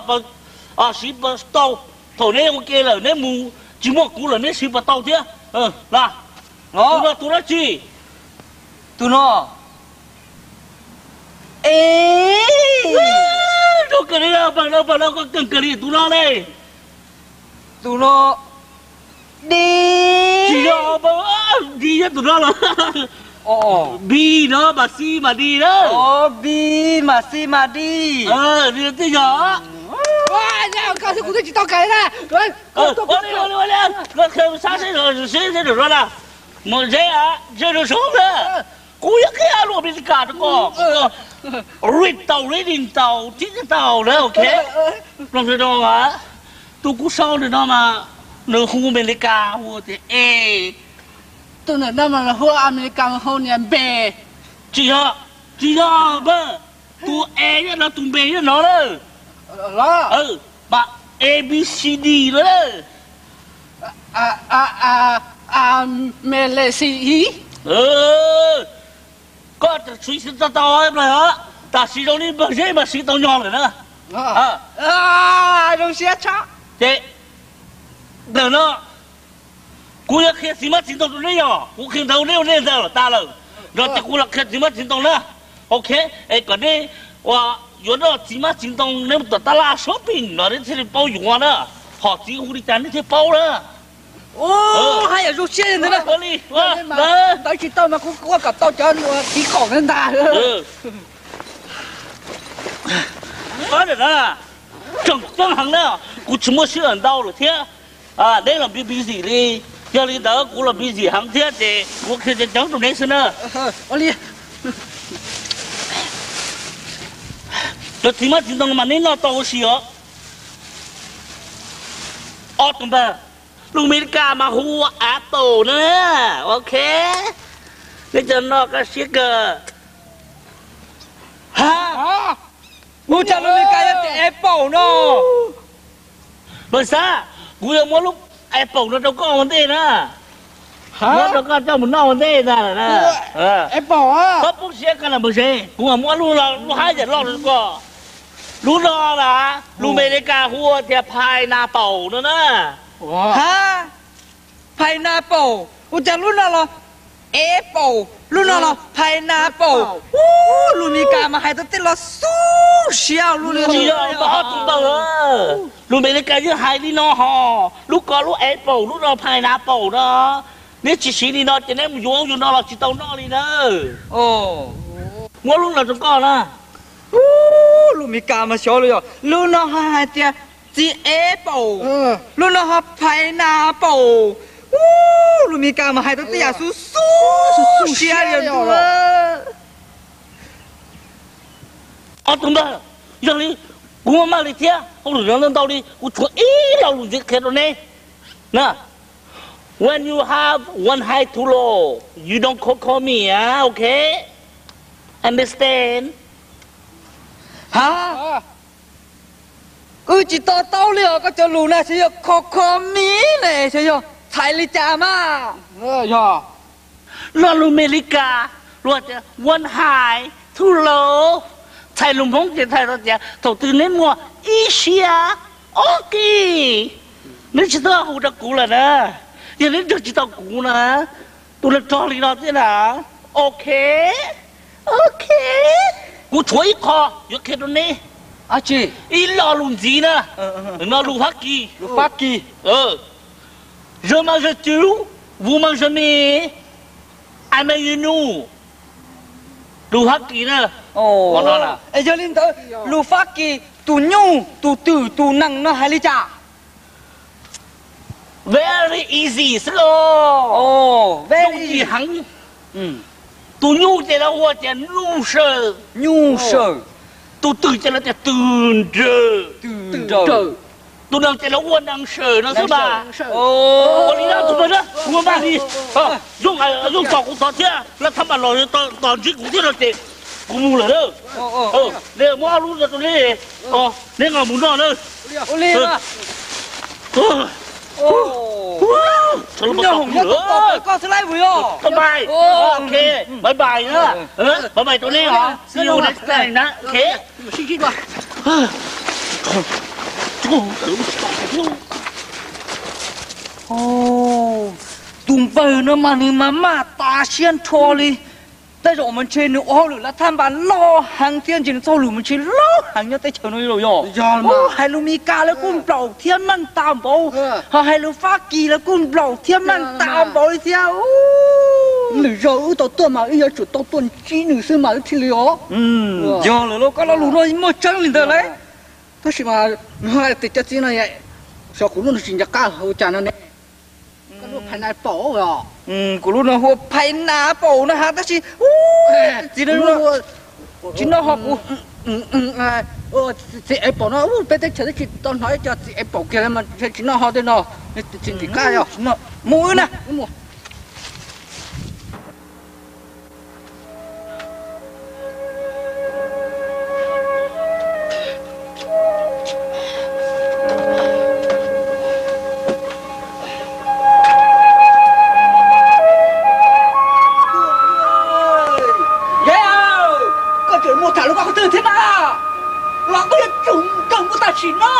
siv pas tau. Thaum neb ua ke lawm neb mus tsis muaj kuv lawm neb siv pas tau thiab. Tus no tus dab tsi? Tus no, e, zoo kawg li, pas no, pas no koj keej kawg li tus no ne. Tus no, D. Tsis yog, D yog tus no los. B no mas C mas D na. B mas C mas D. Nws twb yog. Koj thiab kuv twb tsis tau kais na. Ua li, ua li, ua li, koj qhia sab seb, seb zoo zoo na. Npawg Zeb, seb zoo zoo na. Kuv yuav qhia lus Amelikas rau koj, koj read tau, reading tau, tib tau na, ok. Mloog zoo zoo, tus kuv sau ntawm no mas nws hu Amelikas hu tias A. Tus ntawm no mas hu Amelikas mas hu nias B. Tsis yog, tsis yog npawg, tus A yog no, tus B yog no na. Mas A B C D no na. A, a, a, a, me le si i. Koj siv tau tau os, tam sim zoo li npawg Zeb mas siv tau nyog lawm na. Zoo siab tshaj. Ces ntawm no kuv yuav qhia txiv hmab txiv ntoo rau neb, yog kuv qhia ntawv neb ua nej ntawd los tas lawm, nrog ces kuv los qhia txiv hmab txiv ntoo na. Ok, es kom neb ua yuav noj txiv hmab txiv ntoo neb mus tom tab laj shopping no neb thiaj li paub yuav na. Hom txiv hu li cas neb thiaj paub na. Haj yam zoo siab ntawd na. Ntawv tsis tau mas kuv kuj kom tau cov tiv qaum ntawd ntag. Tseem ceeb heev na, kuv tsis muaj sij hawm ntau lawm thiab. Neb los busy li, yog li ntawd kuv los busy heev thiab ces kuv qhia ceev ceev rau neb xwb na. Cov txiv hmab txiv ntoo mas neb noj tau ua si os. Ob tug npawg, lus Amelikas mas hu ua apple na. Ok, neb cov noj kaj siab kawg. Ha, ua cas lus Amelikas yog tias apple no? Npawg Xab, kuv yuav muab lub apple no rau koj ua ntej na. Muab rau koj coj mus noj ua ntej ntag na. Koj poob siab koj na npawg Zeb, kuv mam muab lub, lub haj yam loj rau koj. Lub no na, lus Amelikas hu ua tias pineapple no na. Ha, pineapple, ua cas lub no los apple, lub no los pineapple. Ub, lus Amelikas mas hais tau tej lo xub siab lub no. Tsis yog, ob tug npawg, lus Amelikas yeej hais li no hos, lub ko lub apple, lub no pineapple no. Neb tsis siv li no ces neb mus yuav ub yuav no los tsis tau noj li na. Muab lub no rau koj na. Ub, lus Amelikas mas xyov li yog, lub no ho hais tias txiv apple, lub no ho pineapple. Ub, Lus Mis Kas mas hais tau tej yam xub xub siab li ntuj. Ob tug npawg, yog li kuv maj maj li thiab, hauj lwm no ntau ntau li, kuv tshuav ib lo lus ntxiv qhia rau neb na. When you have one high too low, you don't call call me, ah, okay? Understand? Ha? Wb tsis to taub li os, koj cov lus na xyov yog call call me ne, xyov yog txhais li cas mas. Yog lo lus Amelikas luag tias one high too low, txhais lus Hmoob ces txhais tau tias thaum twg neb muaj ib siab ob kis, neb tsis txhob hu rau kuv lawm na. Yog neb nrog tsis tau kuv na, tus neeg rog li no thiab na. Ok, ok. Kuv tshuav ib qho yuav qhia rau neb. Ib lo lus ntxiv na, no lus Fab Kis. Lus Fab Kis. Je m'appelle Jules, vous m'aimez, I m'aime you. Lus Fab Kis na. Yog li ntawd lus Fab Kis tus nyuj, tus twm, tus nees no hais li cas? Very easy xwb los. Very easy heev. Tus nyuj ces lawv hu tias nuj sawm. Nuj sawm. Tus twm ces lawv tias twm nrawm. Twm nrawm. Tus nees ces lawv hu nees sawm no xwb mas. Ua li no tus npawg na, kuv maj maj li. Zoo, zoo tsom kuv tod thiab, lawv thab npas los tos ntsib kuv thiab no ces kuv mus lawm na. Neb muab ob lub rau neb, neb nqa mus noj na. Bye bye. Ok, bye bye rau neb os. See you next time na. Ok. Tus npawg no mas nws mas maj tas siab nrho li. Tej zaum mas ntshe nws ua hauj lwm lav thaj npas loj heev thiab ntshe nws txoj hauj lwm mas ntshe loj heev nyob teb chaws no li los yog. Hais lus Mis Kas lawv kuj nplaum thiab meej tas npaum, ho hais lus Fab Kis lawv kuj nplaum thiab meej tas npaum li thiab. Lwm zaus wb tau tuaj mas wb yuav tsum tau tuaj ntsib nws xwb mas wb thiaj li os. Yog lawm los koj lo lus no muaj tseeb li ntawd lauj. Tab sis mas nws hais tias cov txiv no xyov kuv lub no tsis nco qab ua cas no ne. Koj lub phais na paum os. Kuv lub no hu phais na paum no ha tab sis txiv no tsis noj ho kuv. Txiv ev paum no peb teb chaws twb tsis tau hnov ib co txiv ev paum kiag mas tsis noj ho tej no. Tsis ntim qab os. Mus wb na. Koj tseem mus tham hluas nkauj qhov twg thiab na? Los koj yuav tsum kawg mus tam sim no.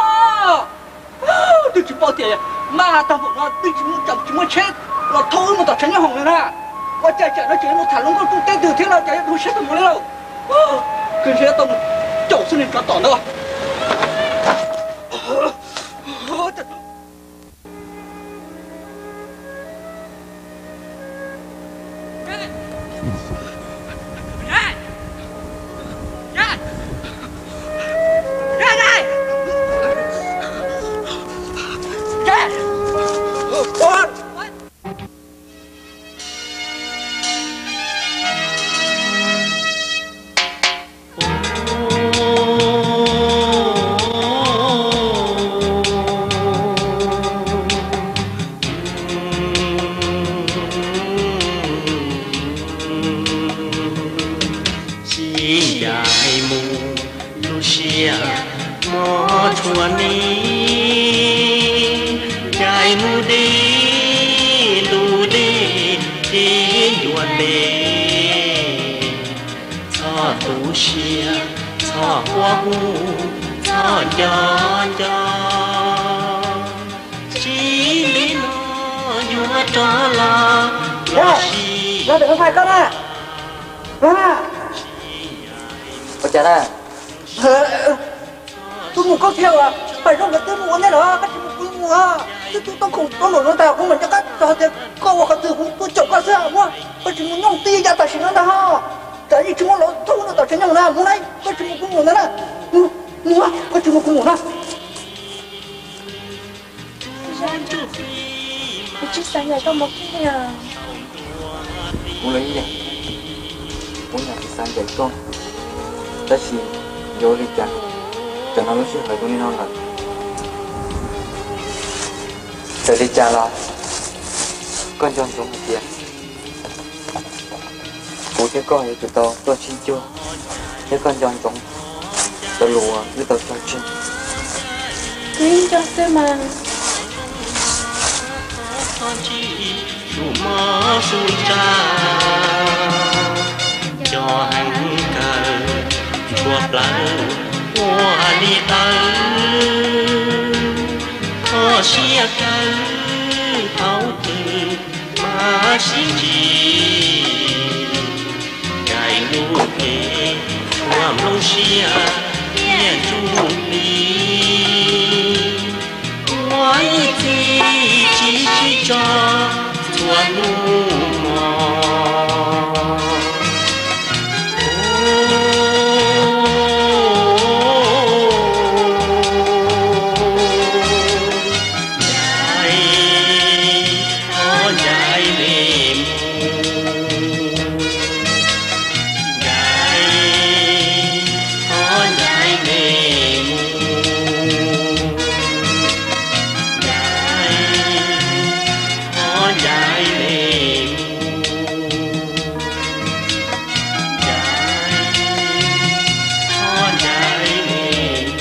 Twb tsis paub tias maj tag npaum no twb tsis muaj, tsis muaj tsheb los thauj wb mus tom tsev nyob hoom li na. Ua cas tsam no tseem mus tham hluas nkauj tub teb twg thiab los cas yuav dhau siab tag npaum li lauj. Kawg ntshe tau mus caum xwb ne, tsov tom ntawd. Tsis ncaim mus lub siab mob tshua ne, ncaim mus deb lub dej kev ncua ntev. Txhob tu siab, txhob quaj hu, txhob nco nco. Tsis li no yuav rov los, los sis. Ua cas na? Twb mus koj thiab as, pais zoo nkawd twb mus ua ntej lawm, koj tsis mus kuv mus. Twb tu tau khoom tau npaum no ntag, kuv mam nco qab txog tias koj ua qhov twg kuv tuaj caum koj xwb. Mus, koj tsis mus nyooj twb ib yav tam sim no ntag ho. Cas yeej tsis muaj los thauj wb tom tsev nyoog na, mus na, koj tsis mus kuv mus ntag na. Mus, mus, koj tsis mus kuv mus na. Kuv tsis xav ncaim koj mus kiag li os. Kuv los ib yam, kuv yeej tsis xav ncaim koj, tab sis yuav ua li cas, tam no lub sij hawm zoo li no lawm. Txawm li cas los koj nco ntsoov hais tias kuv thiab koj yuav tsum tau tuaj sib cuag, thiab koj nco ntsoov cov lus uas wb tau cog tseg. Kuv yeej nco xwb mas. Tus mob su tsa, cov heev kawg, ntshua plawv ua li tawv, kho siab kawg thaum twg mas sib ntsib. Ncaim lub kev tshuav nplooj siab thiab ntsuj plig, ua ib txhis tsis sib tso txhua hnub mog. Ncaim, thov ncaim me mus. Ncaim, thov ncaim me mus. Ncaim, thov ncaim me mus. Ncaim, thov ncaim me mus. Ncaim, thov ncaim me mus.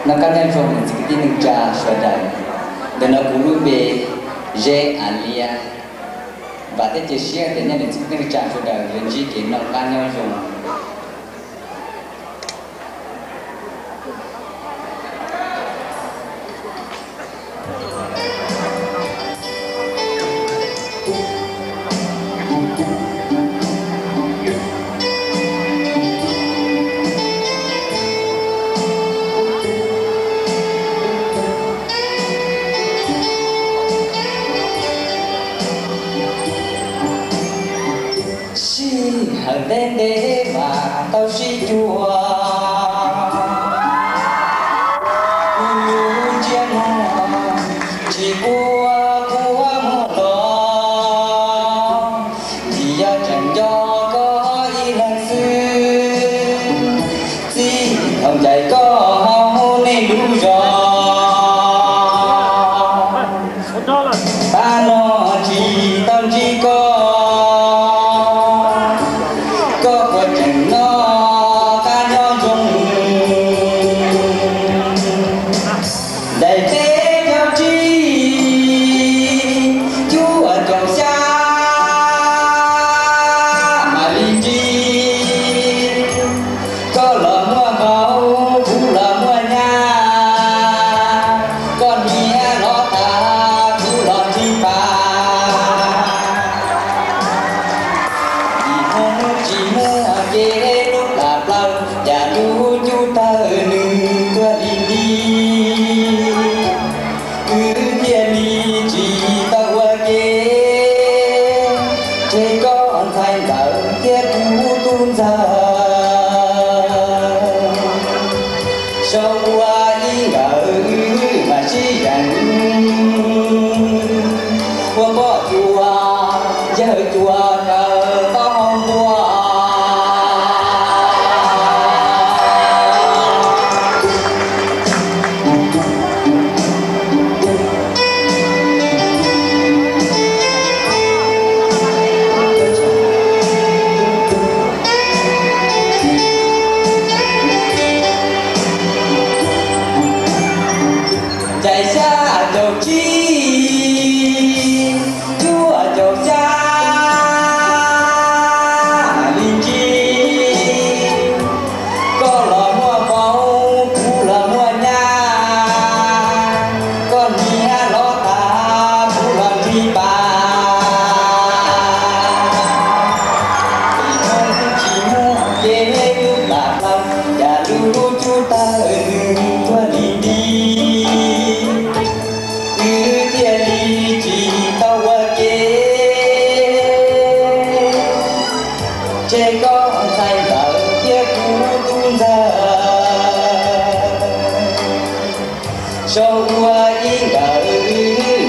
Noj qab nyob zoo niam txiv kwv tij neej tsa sawv daws. Ntawm no kuv lub npe Zeb As Liab. Vam thiab cia siab tias nej niam txiv kwv tij neej tsa sawv daws yuav ntsib kev noj qab nyob zoo. Sij hawm ntev ntev mas tau sib cuag, kuv lub ntsiab muag tsis quaj quaj muag los, vim yog tseem nco koj ib leeg xwb. Txij thaum ncaim koj hauv nej lub zos, pab no tsis tau ntsib koj, koj puas tseem noj qab nyob zoo? Ncaim peb caug tsib, cuaj caum xya mam li ntsib. Koj los muaj vauv, kuv los muaj nyab, koj niam los tas, kuv los nrig pas. Vim muaj hnub tsis muaj kev lub plam plaws, yam lub cub tawg nws tuag li nti. Wb thiaj li tsis tau ua ke, tseg koj ntxhais ntxawm thiab kuv tub ntxawg. Sau ua ib nkawm wb mam sib zeem, ua poj cua yawg cua kaw taub hau ntua. Ncaim xya caum tsib, cuaj caum xya, Ces koj ntxhais ntawd thiab kuv tub ntxawg, sau ua ib nkawm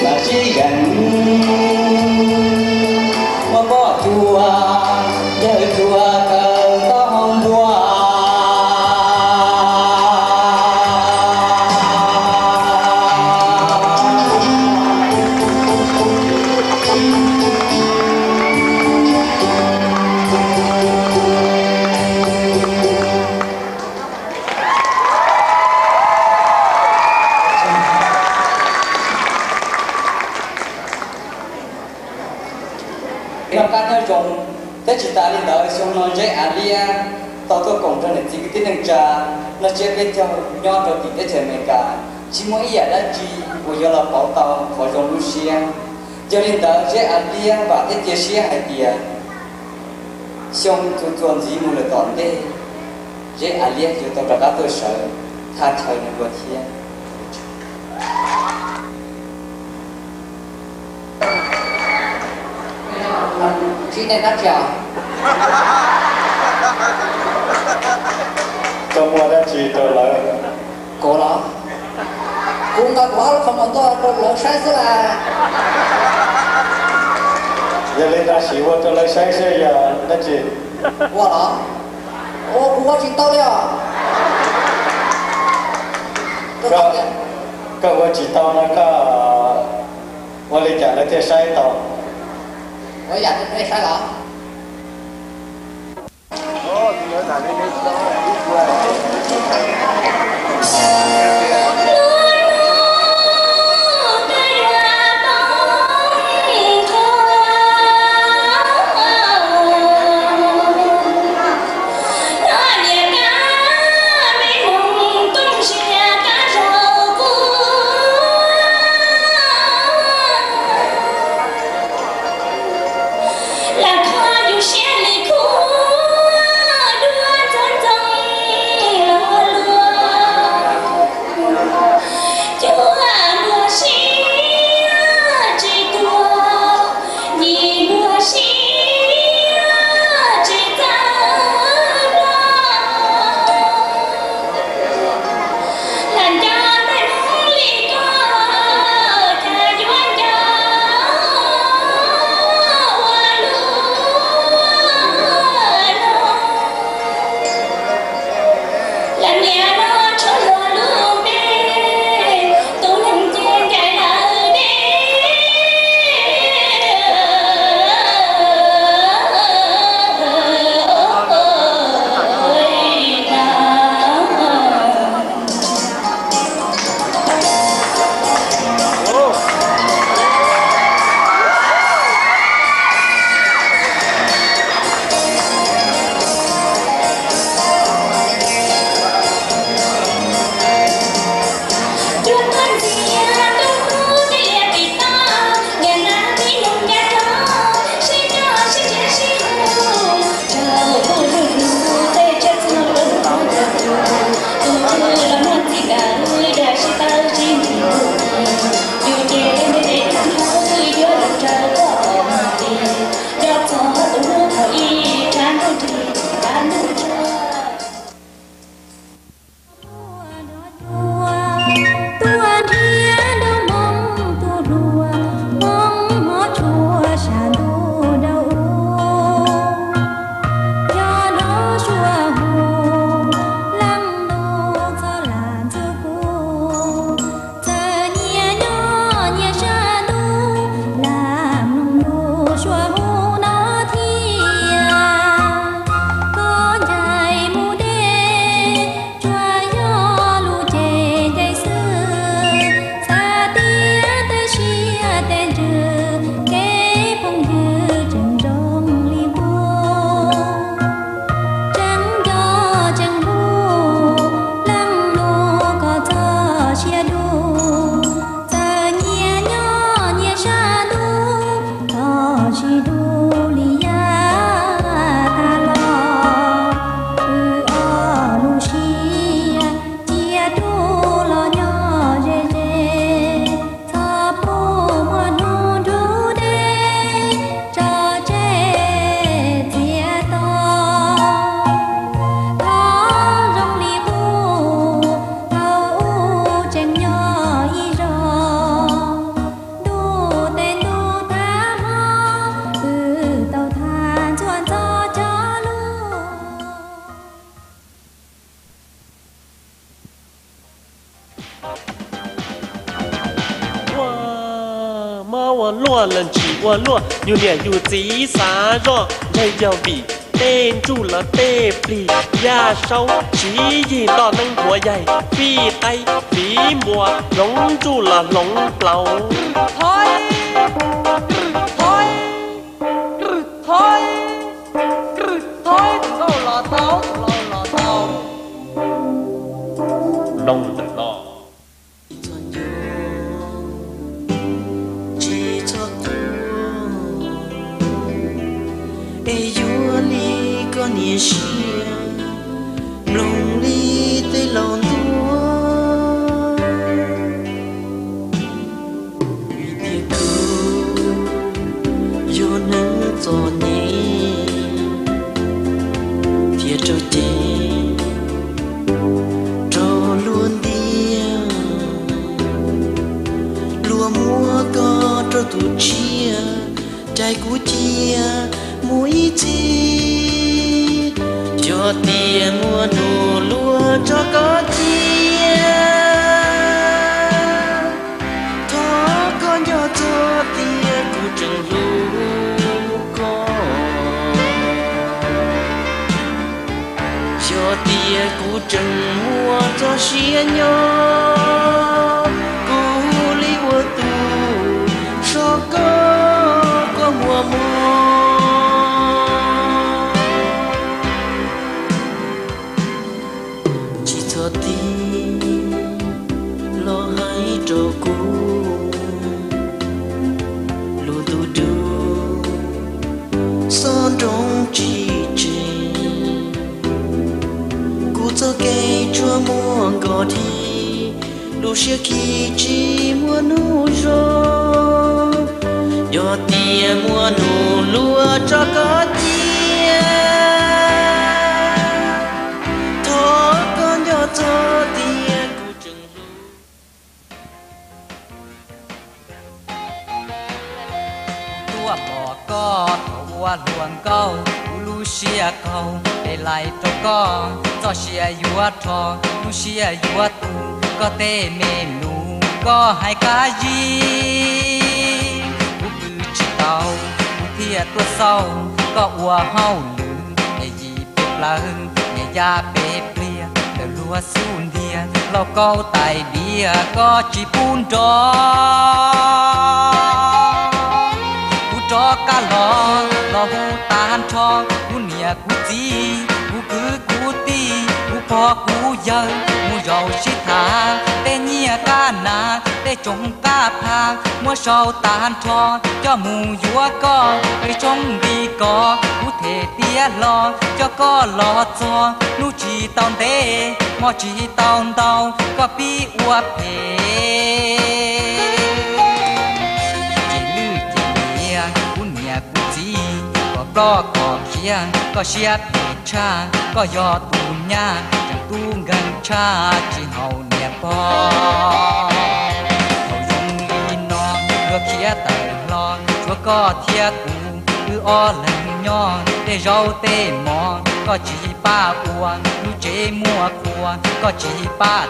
mas sib yeem, muab poj cua yawg cua kaw taub hau npua. Noj qab nyob zoo, thiab tsis tas li ntawd xyoo no Zeb Av Liab tau tuaj koom nrog niam txiv kwv tij neej tsa noj tsiab peb caug nyob rau tim teb chaws Amelikas, tsis muaj ib yam dab tsi uas yuav los pauv tau qhov zoo lub siab. Yog li ntawd Zeb Av Liab vam thiab cia siab hais tias xyoo txuas txuas ntxiv mus lawm tom ntej, Zeb Av Liab yuav tau rov qab tuaj sawv thaj chaw nws dua thiab. Tsis muaj dab tsi rau lawv. Kuv los? Kuv nqa kuv ob lub qhov muag tuaj rau lawv saib xwb las. Yog li ntawd sim ua rau lawv saib seb yog dab tsi. Ua los? Ua kuv ua tsis tau li os. Koj ua tsis tau no koj ua li cas lawv thiaj saib tau? Ua li cas lawv thiaj saib los? los ntsis ua luaj, yus niam yus txiv xav zoj, ntshai yog vim tej ntsuj lawv tej plig, Yaj Saub Siv Yig nto neeb npuav yaig, fij qaib fiv npua, hloov ntsuj los hloov plaub. Thov, thov, thov, thov, los tau, los tau. Mloog ntawm no. Tsis txhob tuag, es yuav li koj niam siab, mloog li tej laus ntuas. Vim tias kuv yog neeg txom nyem, thiaj raug cem raug luag ntiag. Luag muab koj rau tus tshiab, cais kuv cia mus ib txhis. Yog tias muaj nus luag tso koj cia, thov koj nco txog tias kuv tseem hlub koj. Yog tias kuv tseem muaj txoj sia nyob, kuv li ua tus so koj, koj muaj mob. Tsis txhob tig los hais rau kuv, lub ntuj dub xob nroo tsis tseg. Kuv txoj kev tsuas muaj nkaus dhi, lub siab khi tsis muaj hnub zoo. Yog tias muaj nus luag tso koj cia, thov koj nco txog tias kuv tseem hlub. Tuaj pom koj thaum ua hluas nkauj, kuv lub siab qaug, peb laij rau koj txoj sia yuav rho, lub siab yuav tu koj tej me nus, koj hais qab zib. Kuv pw tsis tau, kuv thiaj tuaj xauj koj ua hauj lwm, es yim peb plawv, niam yaj peb pliag, ntawm luag xub ntiag, lauj kaub tais diav koj tsis pub nrog. Kuv rov qab los, los hu tag nrho kuv niam kuv txiv, kuv kwv kuv tij, kuv pog kuv yawg, mus zaum sib tham tej nyiaj qab nas, tej tsoos qab phaj, muab sau tag nrho coj mus yuav koj, peb tshoob nti kos kuv them tiav hlo coj koj los txog. Hnub tsis tau ntev, hmo tsis tau ntau, koj pib ua phem. Ces lwj ces liam kuv niam kuv txiv, kom ploj kom khiav koj siab phem tshaj, koj yog tus nyab tseem tub nkeeg tshaj tsis haum niam pog. Thaum zoo li no luag khiav tawm hlo, tshuav koj thiab kuv, wb ob leeg nyob tej zaub tej mov, koj tsis pab ua, lub tsev muaj qhua koj tsis pab